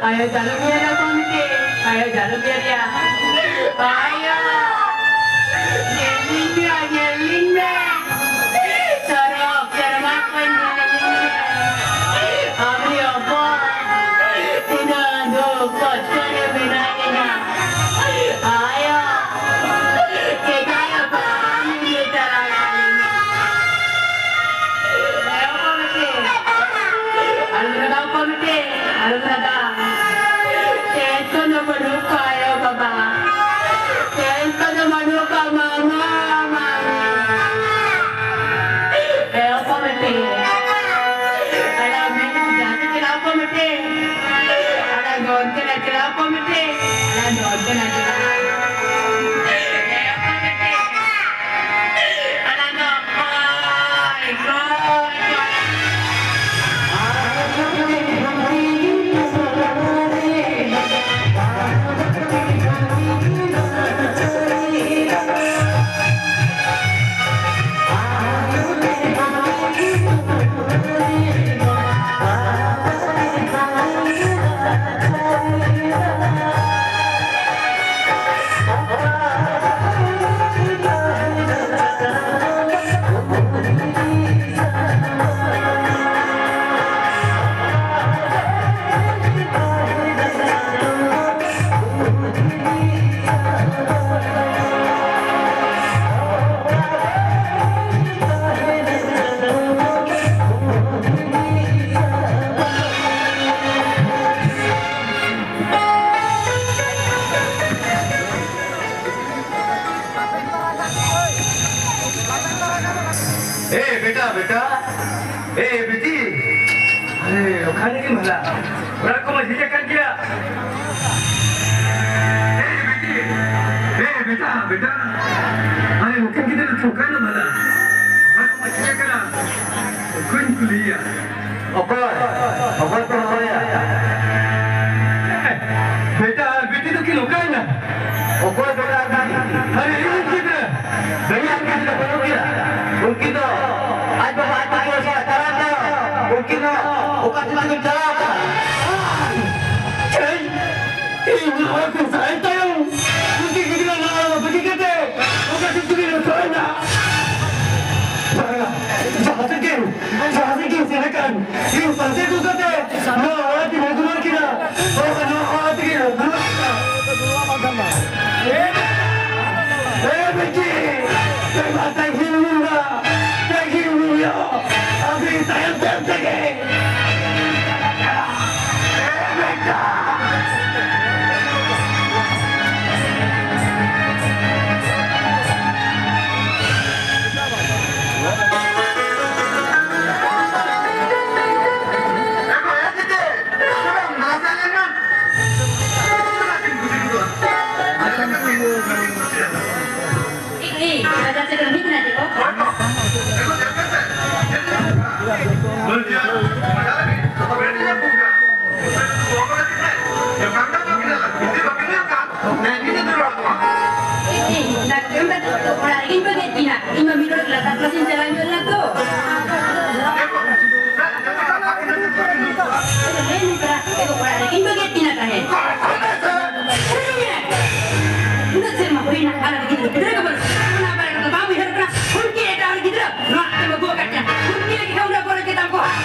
ᱟᱭᱳ ᱡᱟᱹᱱᱩᱢ ᱧᱮᱞ ᱟᱠᱚ ᱢᱮᱥᱮ, ᱟᱭᱳ ᱡᱟᱹᱱᱩᱢ ᱧᱮᱞ ᱭᱟ᱾ ᱟᱭᱳ, ᱧᱮᱞ ᱞᱤᱧ ᱢᱮ, ᱧᱮᱞ ᱞᱤᱧ ᱢᱮ᱾ ᱥᱚᱨᱚᱜ ᱥᱮᱨᱢᱟ ᱠᱷᱚᱱ ᱧᱮᱞ ᱞᱤᱧ ᱢᱮ᱾ ᱟᱢᱨᱮ ᱚᱠᱚᱭ? ᱛᱤᱱᱟᱹᱜ ᱫᱩᱠ ᱠᱚᱥᱴᱚ ᱨᱮ ᱢᱮᱱᱟᱜ ᱞᱤᱧᱟ᱾ ᱟᱭᱳ, ᱪᱮᱫᱟᱜ ᱵᱟᱢ ᱤᱫᱤ ᱛᱟᱨᱟ ᱠᱟᱞᱤᱧᱟ? ᱟᱭᱳ ᱠᱚ ᱢᱮᱥᱮ, ᱟᱞᱚᱢ ᱨᱟᱜᱟ ᱠᱚ ᱢᱮᱥᱮ, ᱟᱞᱚᱢ ᱨᱟᱜᱟ᱾ ᱪᱮᱫ ᱠᱚᱫᱚ ᱵᱟᱹᱱᱩᱜ ᱠᱚᱣᱟ ᱟᱭᱳ ᱵᱟᱵᱟ᱾ ᱪᱮᱫ ᱠᱚᱫᱚ ᱵᱟᱹᱱᱩᱜ ᱠᱚᱣᱟ ᱢᱟᱢᱟ, ᱢᱟᱢᱤ᱾ ᱮᱦᱚᱵ ᱠᱚ ᱢᱮᱥᱮ᱾ ᱟᱞᱟᱝ ᱢᱤᱫ ᱡᱟᱦᱟᱸ ᱛᱮ ᱪᱟᱞᱟᱣ ᱠᱚ ᱢᱮᱥᱮ᱾ ᱟᱞᱟᱝ ᱫᱚ ᱚᱱᱛᱮ ᱞᱮ ᱪᱟᱞᱟᱣ ᱠᱚ ᱢᱮᱥᱮ᱾ ᱟᱞᱟᱝ ᱫᱚ ᱚᱱᱛᱮ ᱞᱮ ᱪᱟᱞᱟᱣ᱾ ᱮᱦᱚᱵ ᱠᱚ ᱢᱮᱥᱮ᱾ ᱟᱞᱟᱝ ᱫᱚ ᱦᱳᱭ, ᱦᱳᱭ, ᱦᱳᱭ᱾ ए बेटा, बेटा, ए बेटी, अरे, ओखाने की भला, ओरा को मस्जिद कर दिया। ए बेटी, ए बेटा, बेटा, अरे, ओखाने की तरफ ठोका ना भला, ओरा को मस्जिद करा, कुछ लिया। ᱚᱠᱚᱭ? ᱚᱠᱚᱭ ᱯᱮ ᱦᱚᱦᱚᱭᱟ? ᱵᱮᱴᱟ ᱟᱨ ᱵᱤᱴᱤ ᱫᱚᱠᱤᱱ ᱚᱠᱟᱭᱮᱱᱟ? ᱚᱠᱚᱭ ᱵᱮᱴᱟ ᱟᱨ ᱵᱤᱴᱤ? ᱟᱨᱮ ᱤᱧ ᱜᱤᱫᱽᱨᱟᱹ᱾ ᱵᱮᱴᱟ ᱟᱨ ᱵᱤᱴᱤ ᱫᱚ ᱵᱟᱹᱱᱩᱜ ᱠᱤᱱᱟ᱾ ᱩᱱᱠᱤᱱ ᱫᱚ ᱟᱡ ᱵᱟᱵᱟ ᱟᱡ ᱵᱟᱵᱟ ᱥᱟᱞᱟᱜ ᱪᱟᱞᱟᱣ ᱠᱟᱱᱟ᱾ ᱩᱱᱠᱤᱱ ᱫᱚ ᱚᱠᱟ ᱥᱮᱫ ᱛᱮᱠᱤᱱ ᱪᱟᱞᱟᱣ ᱠᱟᱱᱟ? ᱤᱧ ᱯᱟᱱᱛᱮ ᱟᱹᱜᱩ ᱠᱟᱛᱮ ᱱᱚᱣᱟ ᱚᱲᱟᱜ ᱛᱮᱧ ᱟᱹᱜᱩ ᱨᱩᱣᱟᱹᱲ ᱠᱤᱱᱟ᱾ ᱱᱚᱣᱟ ᱚᱲᱟᱜ ᱛᱮᱜᱮ ᱟᱹᱜᱩ ᱨᱩᱣᱟᱹᱲ ᱠᱤᱱᱟ᱾ ᱮ ᱵᱤᱴᱤ, ᱛᱮ ᱢᱟ ᱛᱮᱜᱮ ᱩᱱᱩᱢ ᱫᱟ, ᱛᱮᱜᱮ ᱩᱱᱩᱢ ᱭᱟ᱾ ᱟᱹᱵᱤᱱ ᱛᱟᱭᱚᱢ ᱛᱟᱭᱚᱢ ᱛᱮᱜᱮ᱾ ᱮ ᱵᱮᱴᱟ᱾ ᱤᱧ ᱢᱟ ᱢᱤᱫ ᱦᱚᱲ ᱞᱟᱛᱟᱨ ᱠᱞᱟᱥ ᱤᱧ ᱪᱟᱞᱟᱣ ᱧᱚᱜ ᱞᱮᱱᱟ ᱛᱚ᱾ ᱟᱫᱚ ᱞᱟᱹᱭ ᱢᱮ ᱯᱮᱲᱟ, ᱮ ᱜᱚ, ᱚᱲᱟᱜ ᱨᱮᱜᱮᱧ ᱵᱟᱹᱜᱤᱭᱟᱫ ᱠᱤᱱᱟ ᱛᱟᱦᱮᱸᱫ᱾ ᱩᱱᱟᱹᱜ ᱥᱮᱨᱢᱟ ᱦᱩᱭᱱᱟ, ᱟᱞᱮ ᱨᱮᱱ ᱜᱤᱫᱽᱨᱟᱹ, ᱜᱤᱫᱽᱨᱟᱹ ᱜᱮ ᱵᱟᱹᱱᱩᱜ᱾ ᱚᱱᱟ ᱵᱟᱨᱮ ᱨᱮᱫᱚ ᱵᱟᱢ ᱩᱭᱦᱟᱹᱨ ᱠᱟᱱᱟ? ᱩᱱᱠᱤᱱ ᱮᱴᱟᱜ ᱦᱚᱲ ᱜᱤᱫᱽᱨᱟᱹ, ᱱᱚᱣᱟ ᱛᱮᱢ ᱟᱹᱜᱩ ᱟᱠᱟᱫ ᱠᱤᱱᱟ᱾ ᱩᱱᱠᱤᱱ ᱞᱟᱹᱜᱤᱫ ᱦᱚᱸ ᱩᱱᱟᱹᱜ ᱜᱚᱨᱚᱡᱽ ᱜᱮ ᱛᱟᱢ ᱠᱚ ᱦᱟᱸᱜ᱾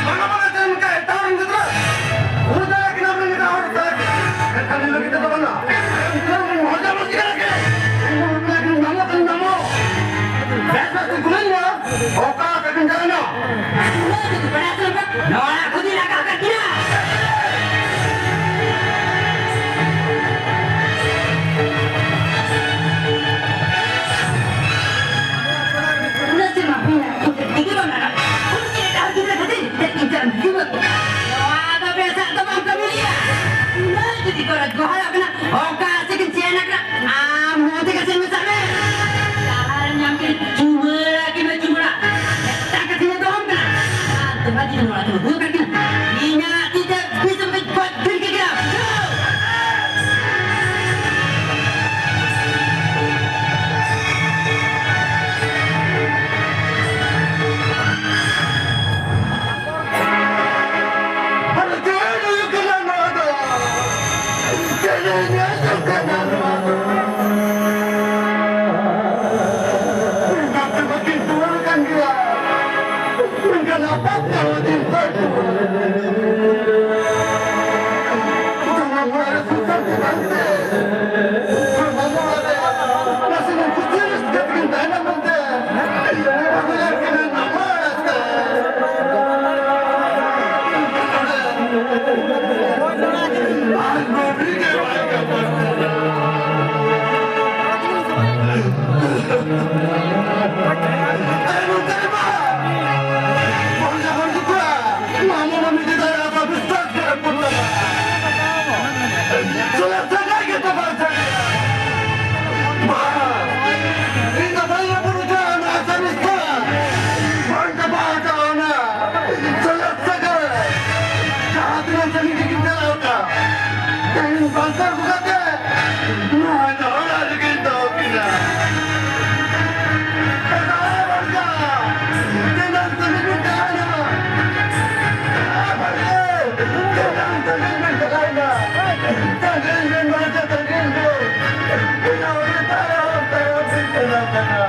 ᱵᱟᱝᱟ, ᱵᱟᱝᱟ, ᱪᱮᱫ ᱞᱮᱠᱟ ᱮᱴᱟᱜ ᱦᱚᱲ ᱜᱤᱫᱽᱨᱟᱹ? ᱦᱩᱭ ᱫᱟᱲᱮᱭᱟᱜ ᱠᱤᱱᱟ ᱵᱮᱱ ᱮᱴᱟᱜ ᱦᱚᱲ ᱥᱟᱶ᱾ ᱢᱮᱱᱠᱷᱟᱱ ᱤᱧ ᱞᱟᱹᱜᱤᱫ ᱛᱮᱫᱚ ᱵᱟᱝᱟ᱾ ᱤᱧ ᱫᱚ ᱢᱚᱡᱟ ᱢᱚᱡᱤ ᱠᱟᱱᱟ ᱠᱤᱱ᱾ ᱤᱧ ᱫᱚ ᱩᱱᱠᱤᱱ ᱧᱟᱢᱚᱜ ᱠᱤᱱ ᱧᱟᱢᱚᱜ᱾ ᱵᱮᱥ ᱵᱮᱥ ᱠᱤᱱ ᱠᱩᱞᱤᱧᱟ᱾ ᱚᱠᱟ ᱥᱮᱫ ᱵᱤᱱ ᱪᱟᱞᱟᱣᱮᱱᱟ? ᱱᱚᱣᱟ ᱠᱚᱫᱚ ᱞᱟᱜᱟᱣ ᱠᱟᱜ ᱠᱤᱱᱟ᱾ ᱩᱱᱟᱹᱜ ᱥᱮᱨᱢᱟ ᱦᱩᱭᱱᱟ, ᱤᱧ ᱫᱚ ᱴᱷᱤᱠ ᱜᱮ ᱵᱟᱝ ᱞᱟᱜᱟᱜ᱾ ᱩᱱᱠᱤᱱ ᱮᱴᱟᱜ ᱦᱚᱲ ᱜᱤᱫᱽᱨᱟᱹ ᱠᱷᱟᱹᱛᱤᱨ ᱛᱮ ᱤᱧ ᱫᱚ ᱡᱩᱣᱟᱹ᱾ ᱱᱚᱣᱟ ᱫᱚ ᱵᱮᱥᱟᱜ ᱫᱚ ᱵᱟᱢ ᱠᱟᱹᱢᱤ ᱞᱮᱜᱼᱟ᱾ ᱩᱱᱟᱹᱜ ᱡᱩᱫᱤ ᱠᱚ ᱜᱚᱦᱚᱲᱚᱜ ᱠᱟᱱᱟ, ᱚᱠᱟ ᱥᱮᱫ ᱠᱤᱱ ᱪᱮᱱ ᱟᱠᱟᱱᱟ? ᱟᱢ ᱦᱚᱸ ᱛᱮᱜᱮ ᱥᱮᱱ ᱢᱮᱥᱟᱜ ᱢᱮ᱾ ᱡᱟᱦᱟᱸ ᱨᱮ ᱧᱟᱢ ᱠᱮᱫ ᱪᱩᱢᱟᱹᱲᱟ ᱠᱤᱱ ᱢᱮ, ᱪᱩᱢᱟᱹᱲᱟ᱾ ᱢᱤᱫᱴᱟᱝ ᱠᱟᱛᱷᱟᱧ ᱫᱚᱦᱚ ᱠᱟᱱᱟ᱾ ᱟᱨ ᱛᱚᱵᱮ ᱡᱩᱫᱤ ᱱᱚᱣᱟ ᱛᱮᱢ ᱟᱹᱜᱩ ᱟᱠᱟᱫ ᱠᱤᱱᱟ, ᱤᱧᱟᱜ ᱛᱤ ᱛᱮ ᱵᱤᱥ ᱮᱢ ᱜᱚᱡ ᱜᱤᱰᱤ ᱠᱮᱫ ᱠᱤᱱᱟ᱾ ᱟᱫᱚ ᱪᱮᱫ ᱦᱩᱭᱩᱜ ᱠᱟᱱᱟ ᱱᱚᱣᱟ ᱫᱚ? ᱪᱮᱫ ᱤᱧ ᱧᱮᱞ ᱡᱚᱝ ᱠᱟᱱᱟ ᱱᱚᱣᱟ ᱫᱚ? ᱜᱟᱛᱮ ᱵᱟᱹᱠᱤᱱ ᱨᱩᱣᱟᱹᱲ ᱠᱟᱱ ᱜᱮᱭᱟ᱾ ᱡᱟᱦᱟᱸ ᱛᱤᱱᱟᱹᱜ ᱥᱟᱺᱜᱤᱧ ᱜᱮᱠᱤᱱ ᱪᱟᱞᱟᱣ ᱠᱟᱱ, ᱛᱮᱦᱮᱧ ᱵᱟᱧᱪᱟᱣ ᱟᱹᱜᱩ ᱠᱟᱛᱮ ᱱᱚᱣᱟ ᱫᱚ ᱚᱲᱟᱜ ᱨᱮᱜᱮᱧ ᱫᱚᱦᱚ ᱠᱤᱱᱟ᱾ ᱮ ᱵᱟᱲᱜᱟ, ᱛᱤᱱᱟᱹᱜ ᱥᱟᱺᱜᱤᱧ ᱵᱤᱱ ᱪᱟᱞᱟᱣ ᱮᱱᱟ? ᱮ ᱵᱟᱲᱜᱟ, ᱛᱤᱱᱟᱹᱜ ᱥᱟᱺᱜᱤᱧ ᱵᱤᱱ ᱪᱟᱞᱟᱣ ᱮᱱᱟ? ᱥᱟᱺᱜᱤᱧ ᱵᱤᱱ ᱵᱟᱧᱪᱟᱣ, ᱥᱟᱺᱜᱤᱧ ᱵᱤᱱ᱾ ᱛᱤᱱᱟᱹᱜ ᱵᱤᱱ ᱛᱟᱭᱚᱢ, ᱛᱟᱭᱚᱢ ᱵᱤᱱ ᱪᱟᱞᱟᱜ ᱠᱟᱱᱟ᱾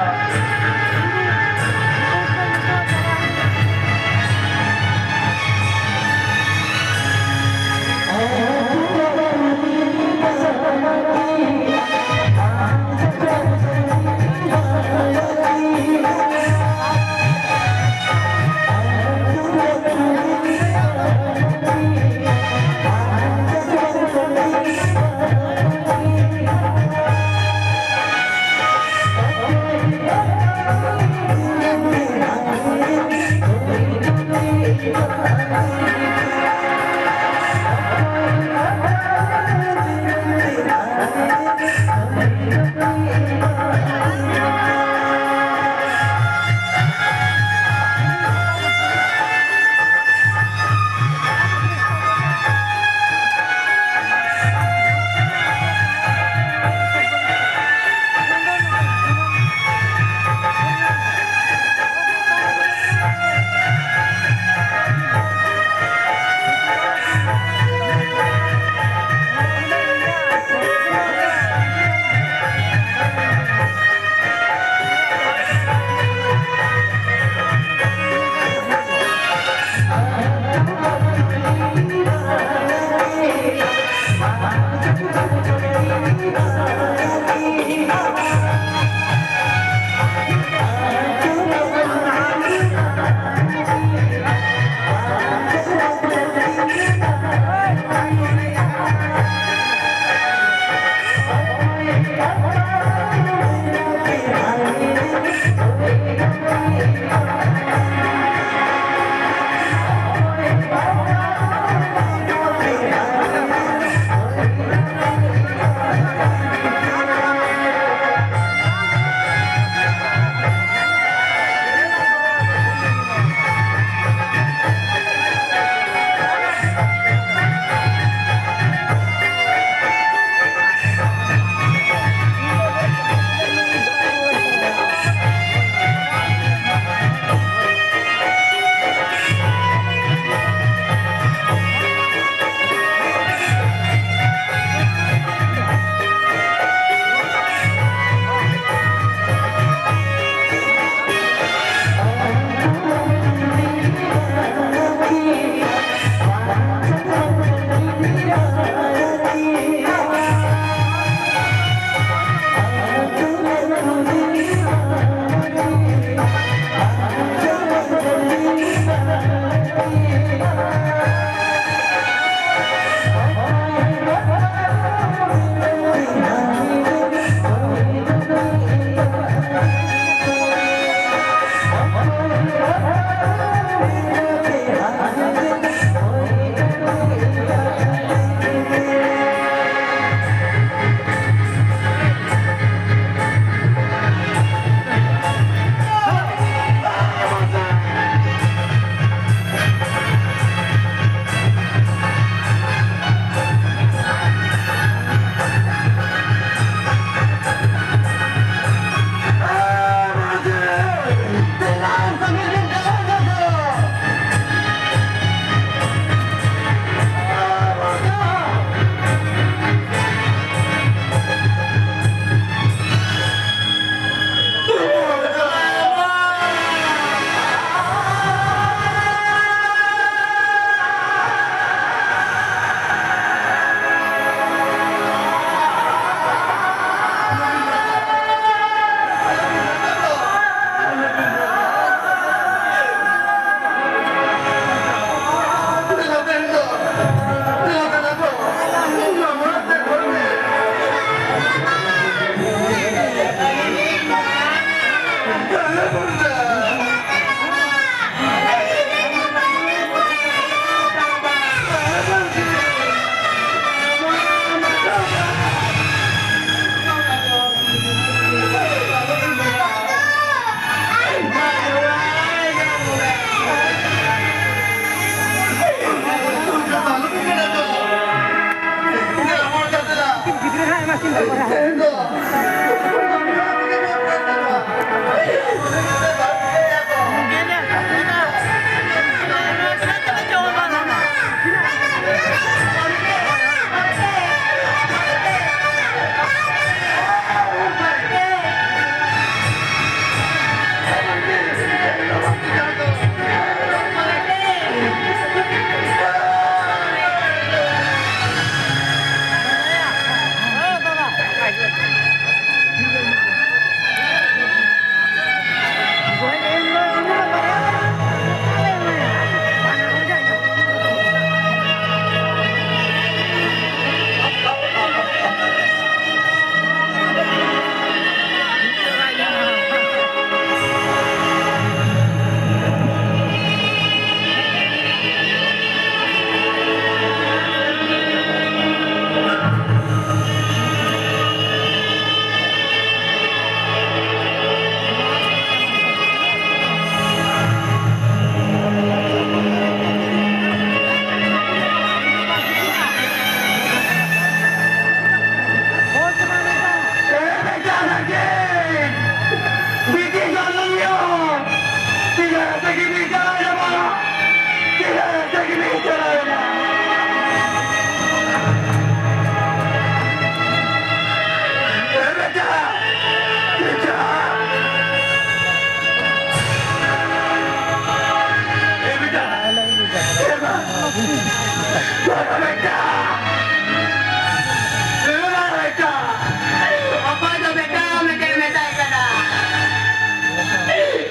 ᱚᱠᱚᱭ ᱫᱚ ᱵᱮᱴᱟ ᱢᱮᱱᱛᱮ ᱢᱮᱛᱟᱭ ᱠᱟᱱᱟ?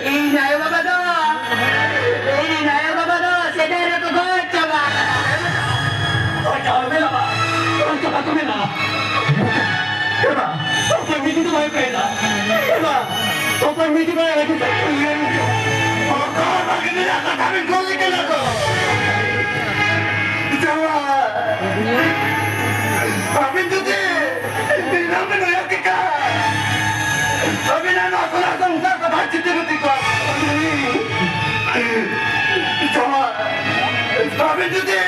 ᱤᱧ ᱟᱭᱳ ᱵᱟᱵᱟ ᱫᱚ, ᱤᱧ ᱟᱭᱳ ᱵᱟᱵᱟ ᱫᱚ ᱥᱮᱫᱟᱭ ᱨᱮᱠᱚ ᱜᱚᱡ ᱪᱟᱵᱟ ᱟᱠᱟᱱᱟ᱾ ᱜᱚᱡ ᱪᱟᱵᱟ ᱠᱚ ᱢᱮᱱᱟ, ᱜᱚᱡ ᱪᱟᱵᱟ ᱠᱚ ᱢᱮᱱᱟ᱾ ᱮ ᱵᱟ, ᱚᱠᱚᱭ ᱢᱤᱫ ᱫᱚ ᱵᱟᱭ ᱯᱮ ᱫᱟ᱾ ᱮ ᱵᱟ, ᱚᱠᱚᱭ ᱢᱤᱫ ᱫᱚ ᱵᱟᱭ ᱨᱟᱹᱜᱤ ᱫᱟ᱾ ᱚᱠᱚᱭ ᱵᱟᱹᱜᱤ ᱫᱟ, ᱠᱟᱛᱷᱟ ᱵᱤᱱ ᱠᱩᱞᱤ ᱠᱟᱱᱟ ᱛᱚ᱾ ᱡᱟᱶᱟᱭ, ᱟᱹᱵᱤᱱ ᱡᱩᱫᱤ ᱫᱤᱱᱟᱹᱢ ᱵᱤᱱ ᱩᱭᱦᱟᱹᱨ ᱠᱮᱫᱟ, ᱟᱹᱵᱤᱱᱟᱜ ᱱᱚᱣᱟ ᱥᱚᱱᱟ ᱥᱚᱝᱥᱟᱨ ᱠᱚ ᱵᱟᱝ ᱪᱤᱛᱤ ᱵᱤᱛᱤ ᱠᱚᱜᱼᱟ᱾ ᱡᱟᱶᱟᱭ, ᱟᱹᱵᱤᱱ ᱡᱩᱫᱤ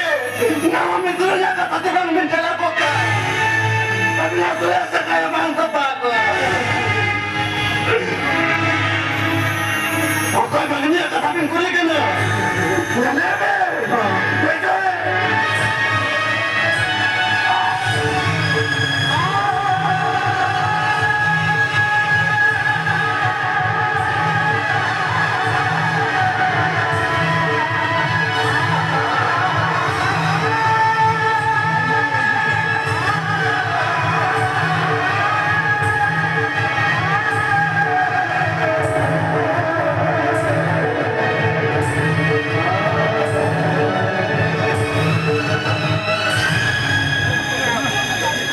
ᱱᱟᱣᱟ ᱢᱤᱥᱨᱟ ᱨᱮᱭᱟᱜ ᱠᱟᱛᱷᱟ ᱛᱮ ᱵᱟᱝ ᱵᱤᱱ ᱪᱟᱞᱟᱣ ᱠᱚᱜ ᱠᱷᱟᱱ, ᱚᱠᱚᱭ ᱵᱟᱝ ᱱᱤᱭᱟᱹ ᱠᱟᱛᱷᱟ ᱵᱤᱱ ᱠᱩᱞᱤ ᱠᱟᱱᱟ? ᱞᱟᱹᱭ ᱵᱮᱱ᱾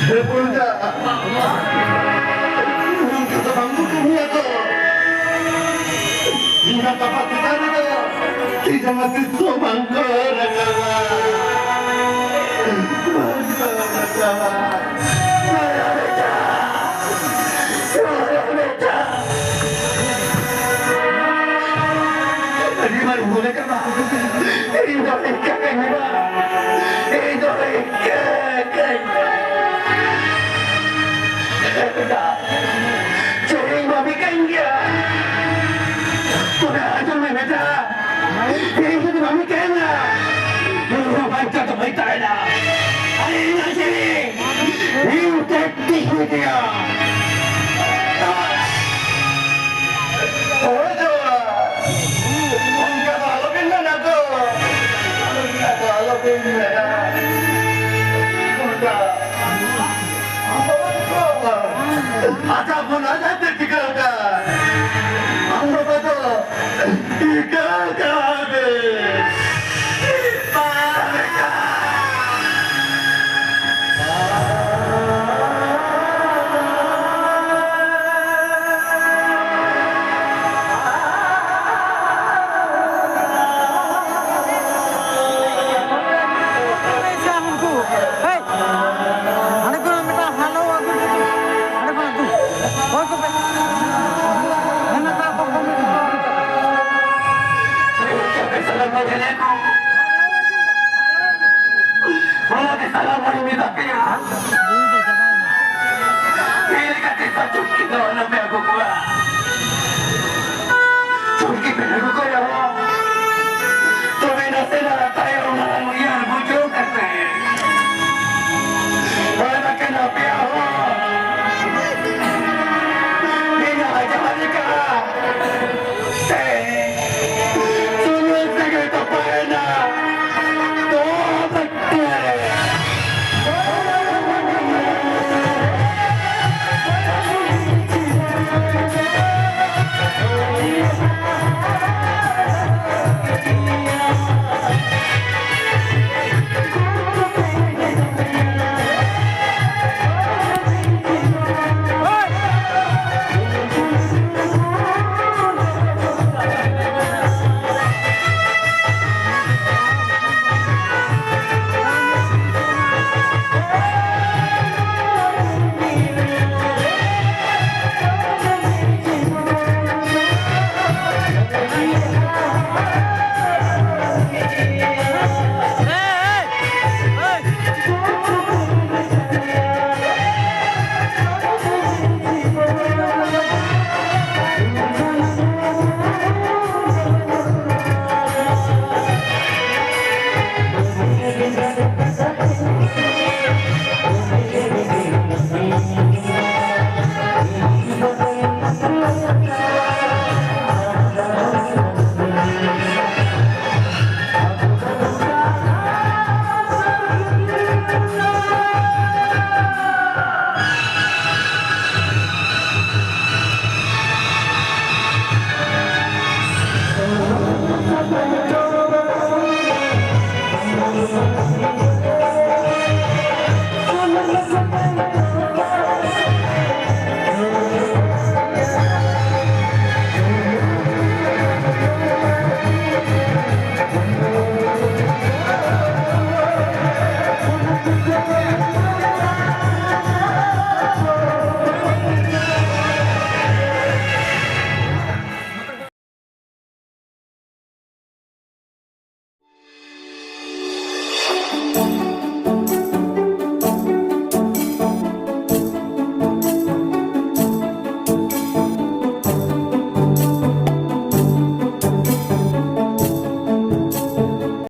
ᱦᱮ ᱯᱩᱨᱡᱟ, ᱱᱚᱝᱠᱟ ᱫᱚ ᱵᱟᱝ ᱠᱚ ᱠᱟᱹᱢᱤᱭᱟ ᱠᱚ᱾ ᱤᱧᱟᱹᱜ ᱠᱟᱯᱟ ᱪᱮᱛᱟᱱ ᱨᱮᱫᱚ ᱛᱤ ᱡᱟᱸᱜᱟ ᱛᱤᱥ ᱦᱚᱸ ᱵᱟᱝ ᱠᱚ ᱨᱟᱠᱟᱵᱟ᱾ ᱵᱟᱝ ᱠᱚ ᱨᱟᱠᱟᱵᱟ᱾ ᱟᱹᱰᱤ ᱵᱟᱨ ᱢᱚᱱᱮ ᱠᱟᱱᱟ, ᱤᱧ ᱫᱚ ᱤᱱᱠᱟᱹ ᱠᱟᱹᱧ ᱦᱩᱭᱩᱜᱼᱟ, ᱤᱧ ᱫᱚ ᱤᱱᱠᱟᱹ ᱠᱟᱹᱧ ᱦᱩᱭᱩᱜᱼᱟ᱾ ᱪᱮᱫ ᱤᱧ ᱵᱷᱟᱹᱵᱤ ᱠᱟᱱ ᱜᱮᱭᱟ? ᱛᱚᱵᱮ ᱟᱸᱡᱚᱢ ᱢᱮ ᱵᱮᱴᱟ, ᱤᱧ ᱡᱩᱫᱤ ᱵᱟᱹᱧ ᱛᱟᱦᱮᱱᱟ, ᱤᱧ ᱦᱚᱸ ᱵᱟᱧᱪᱟᱣ ᱫᱚ ᱵᱟᱹᱧ ᱛᱟᱦᱮᱱᱟ᱾ ᱟᱨ ᱤᱧ ᱦᱚᱸ ᱡᱤᱣᱤ, ᱤᱧ ᱛᱮ ᱛᱤᱧ ᱤᱫᱤᱭᱟ᱾ ᱦᱳᱭ ᱫᱚ, ᱚᱱᱠᱟ ᱫᱚ ᱟᱞᱚᱵᱤᱱ ᱢᱮᱱᱟ ᱜᱚ᱾ ᱚᱱᱠᱟ ᱫᱚ ᱟᱞᱚᱵᱤᱱ ᱢᱮᱱᱟ᱾ ᱚᱱᱠᱟ ᱟᱪᱪᱷᱟ, ᱵᱚᱱ ᱟᱡ ᱟᱡ ᱛᱮ ᱴᱷᱤᱠᱟᱹ ᱟᱠᱟᱫ᱾ ᱟᱢ ᱵᱟᱵᱟ ᱫᱚ ᱴᱷᱤᱠᱟᱹ ᱟᱠᱟᱫ᱾ ᱦᱮᱸ᱾ ᱦᱟᱸᱰᱮ ᱠᱷᱚᱱᱟᱜ ᱢᱤᱫᱴᱟᱝ ᱦᱟᱞᱚ ᱟᱹᱜᱩ ᱠᱟᱛᱮ, ᱦᱟᱸᱰᱮ ᱠᱷᱚᱱᱟᱜ ᱫᱩ᱾ ᱚᱠᱚᱭ ᱠᱚᱯᱮ? ᱦᱮᱸ, ᱢᱮᱛᱟ ᱠᱚ ᱠᱚᱢᱤᱴᱤ ᱠᱚ᱾ ᱚᱱᱟ ᱜᱮ ᱥᱟᱱᱟᱢ ᱦᱚᱲᱤᱧ ᱢᱮᱛᱟ ᱯᱮᱭᱟ᱾ ᱫᱚ ᱟᱞᱚᱯᱮ ᱟᱹᱜᱩ ᱠᱚᱣᱟ᱾ ᱪᱷᱩᱴᱠᱤ ᱯᱮ ᱟᱹᱜᱩ ᱠᱚ ᱨᱮᱦᱚᱸ, ᱛᱚᱵᱮ ᱱᱟᱥᱮᱱᱟᱜ ᱛᱟᱭᱚᱢ ᱢᱟᱲᱟᱝ ᱩᱭᱦᱟᱹᱨ ᱵᱩᱡᱷᱟᱹᱣ ᱠᱟᱛᱮ ᱵᱟᱲᱟᱭ ᱢᱟᱠᱮ ᱟᱯᱮᱭᱟᱜ ᱦᱚᱸ ᱤᱧᱟᱜ ᱡᱟᱦᱟᱸ ᱞᱮᱠᱟ ᱛᱮ ᱥᱩᱞᱩᱠ ᱛᱮᱜᱮ ᱛᱚᱯᱟᱭᱮᱱᱟ᱾ ᱛᱚ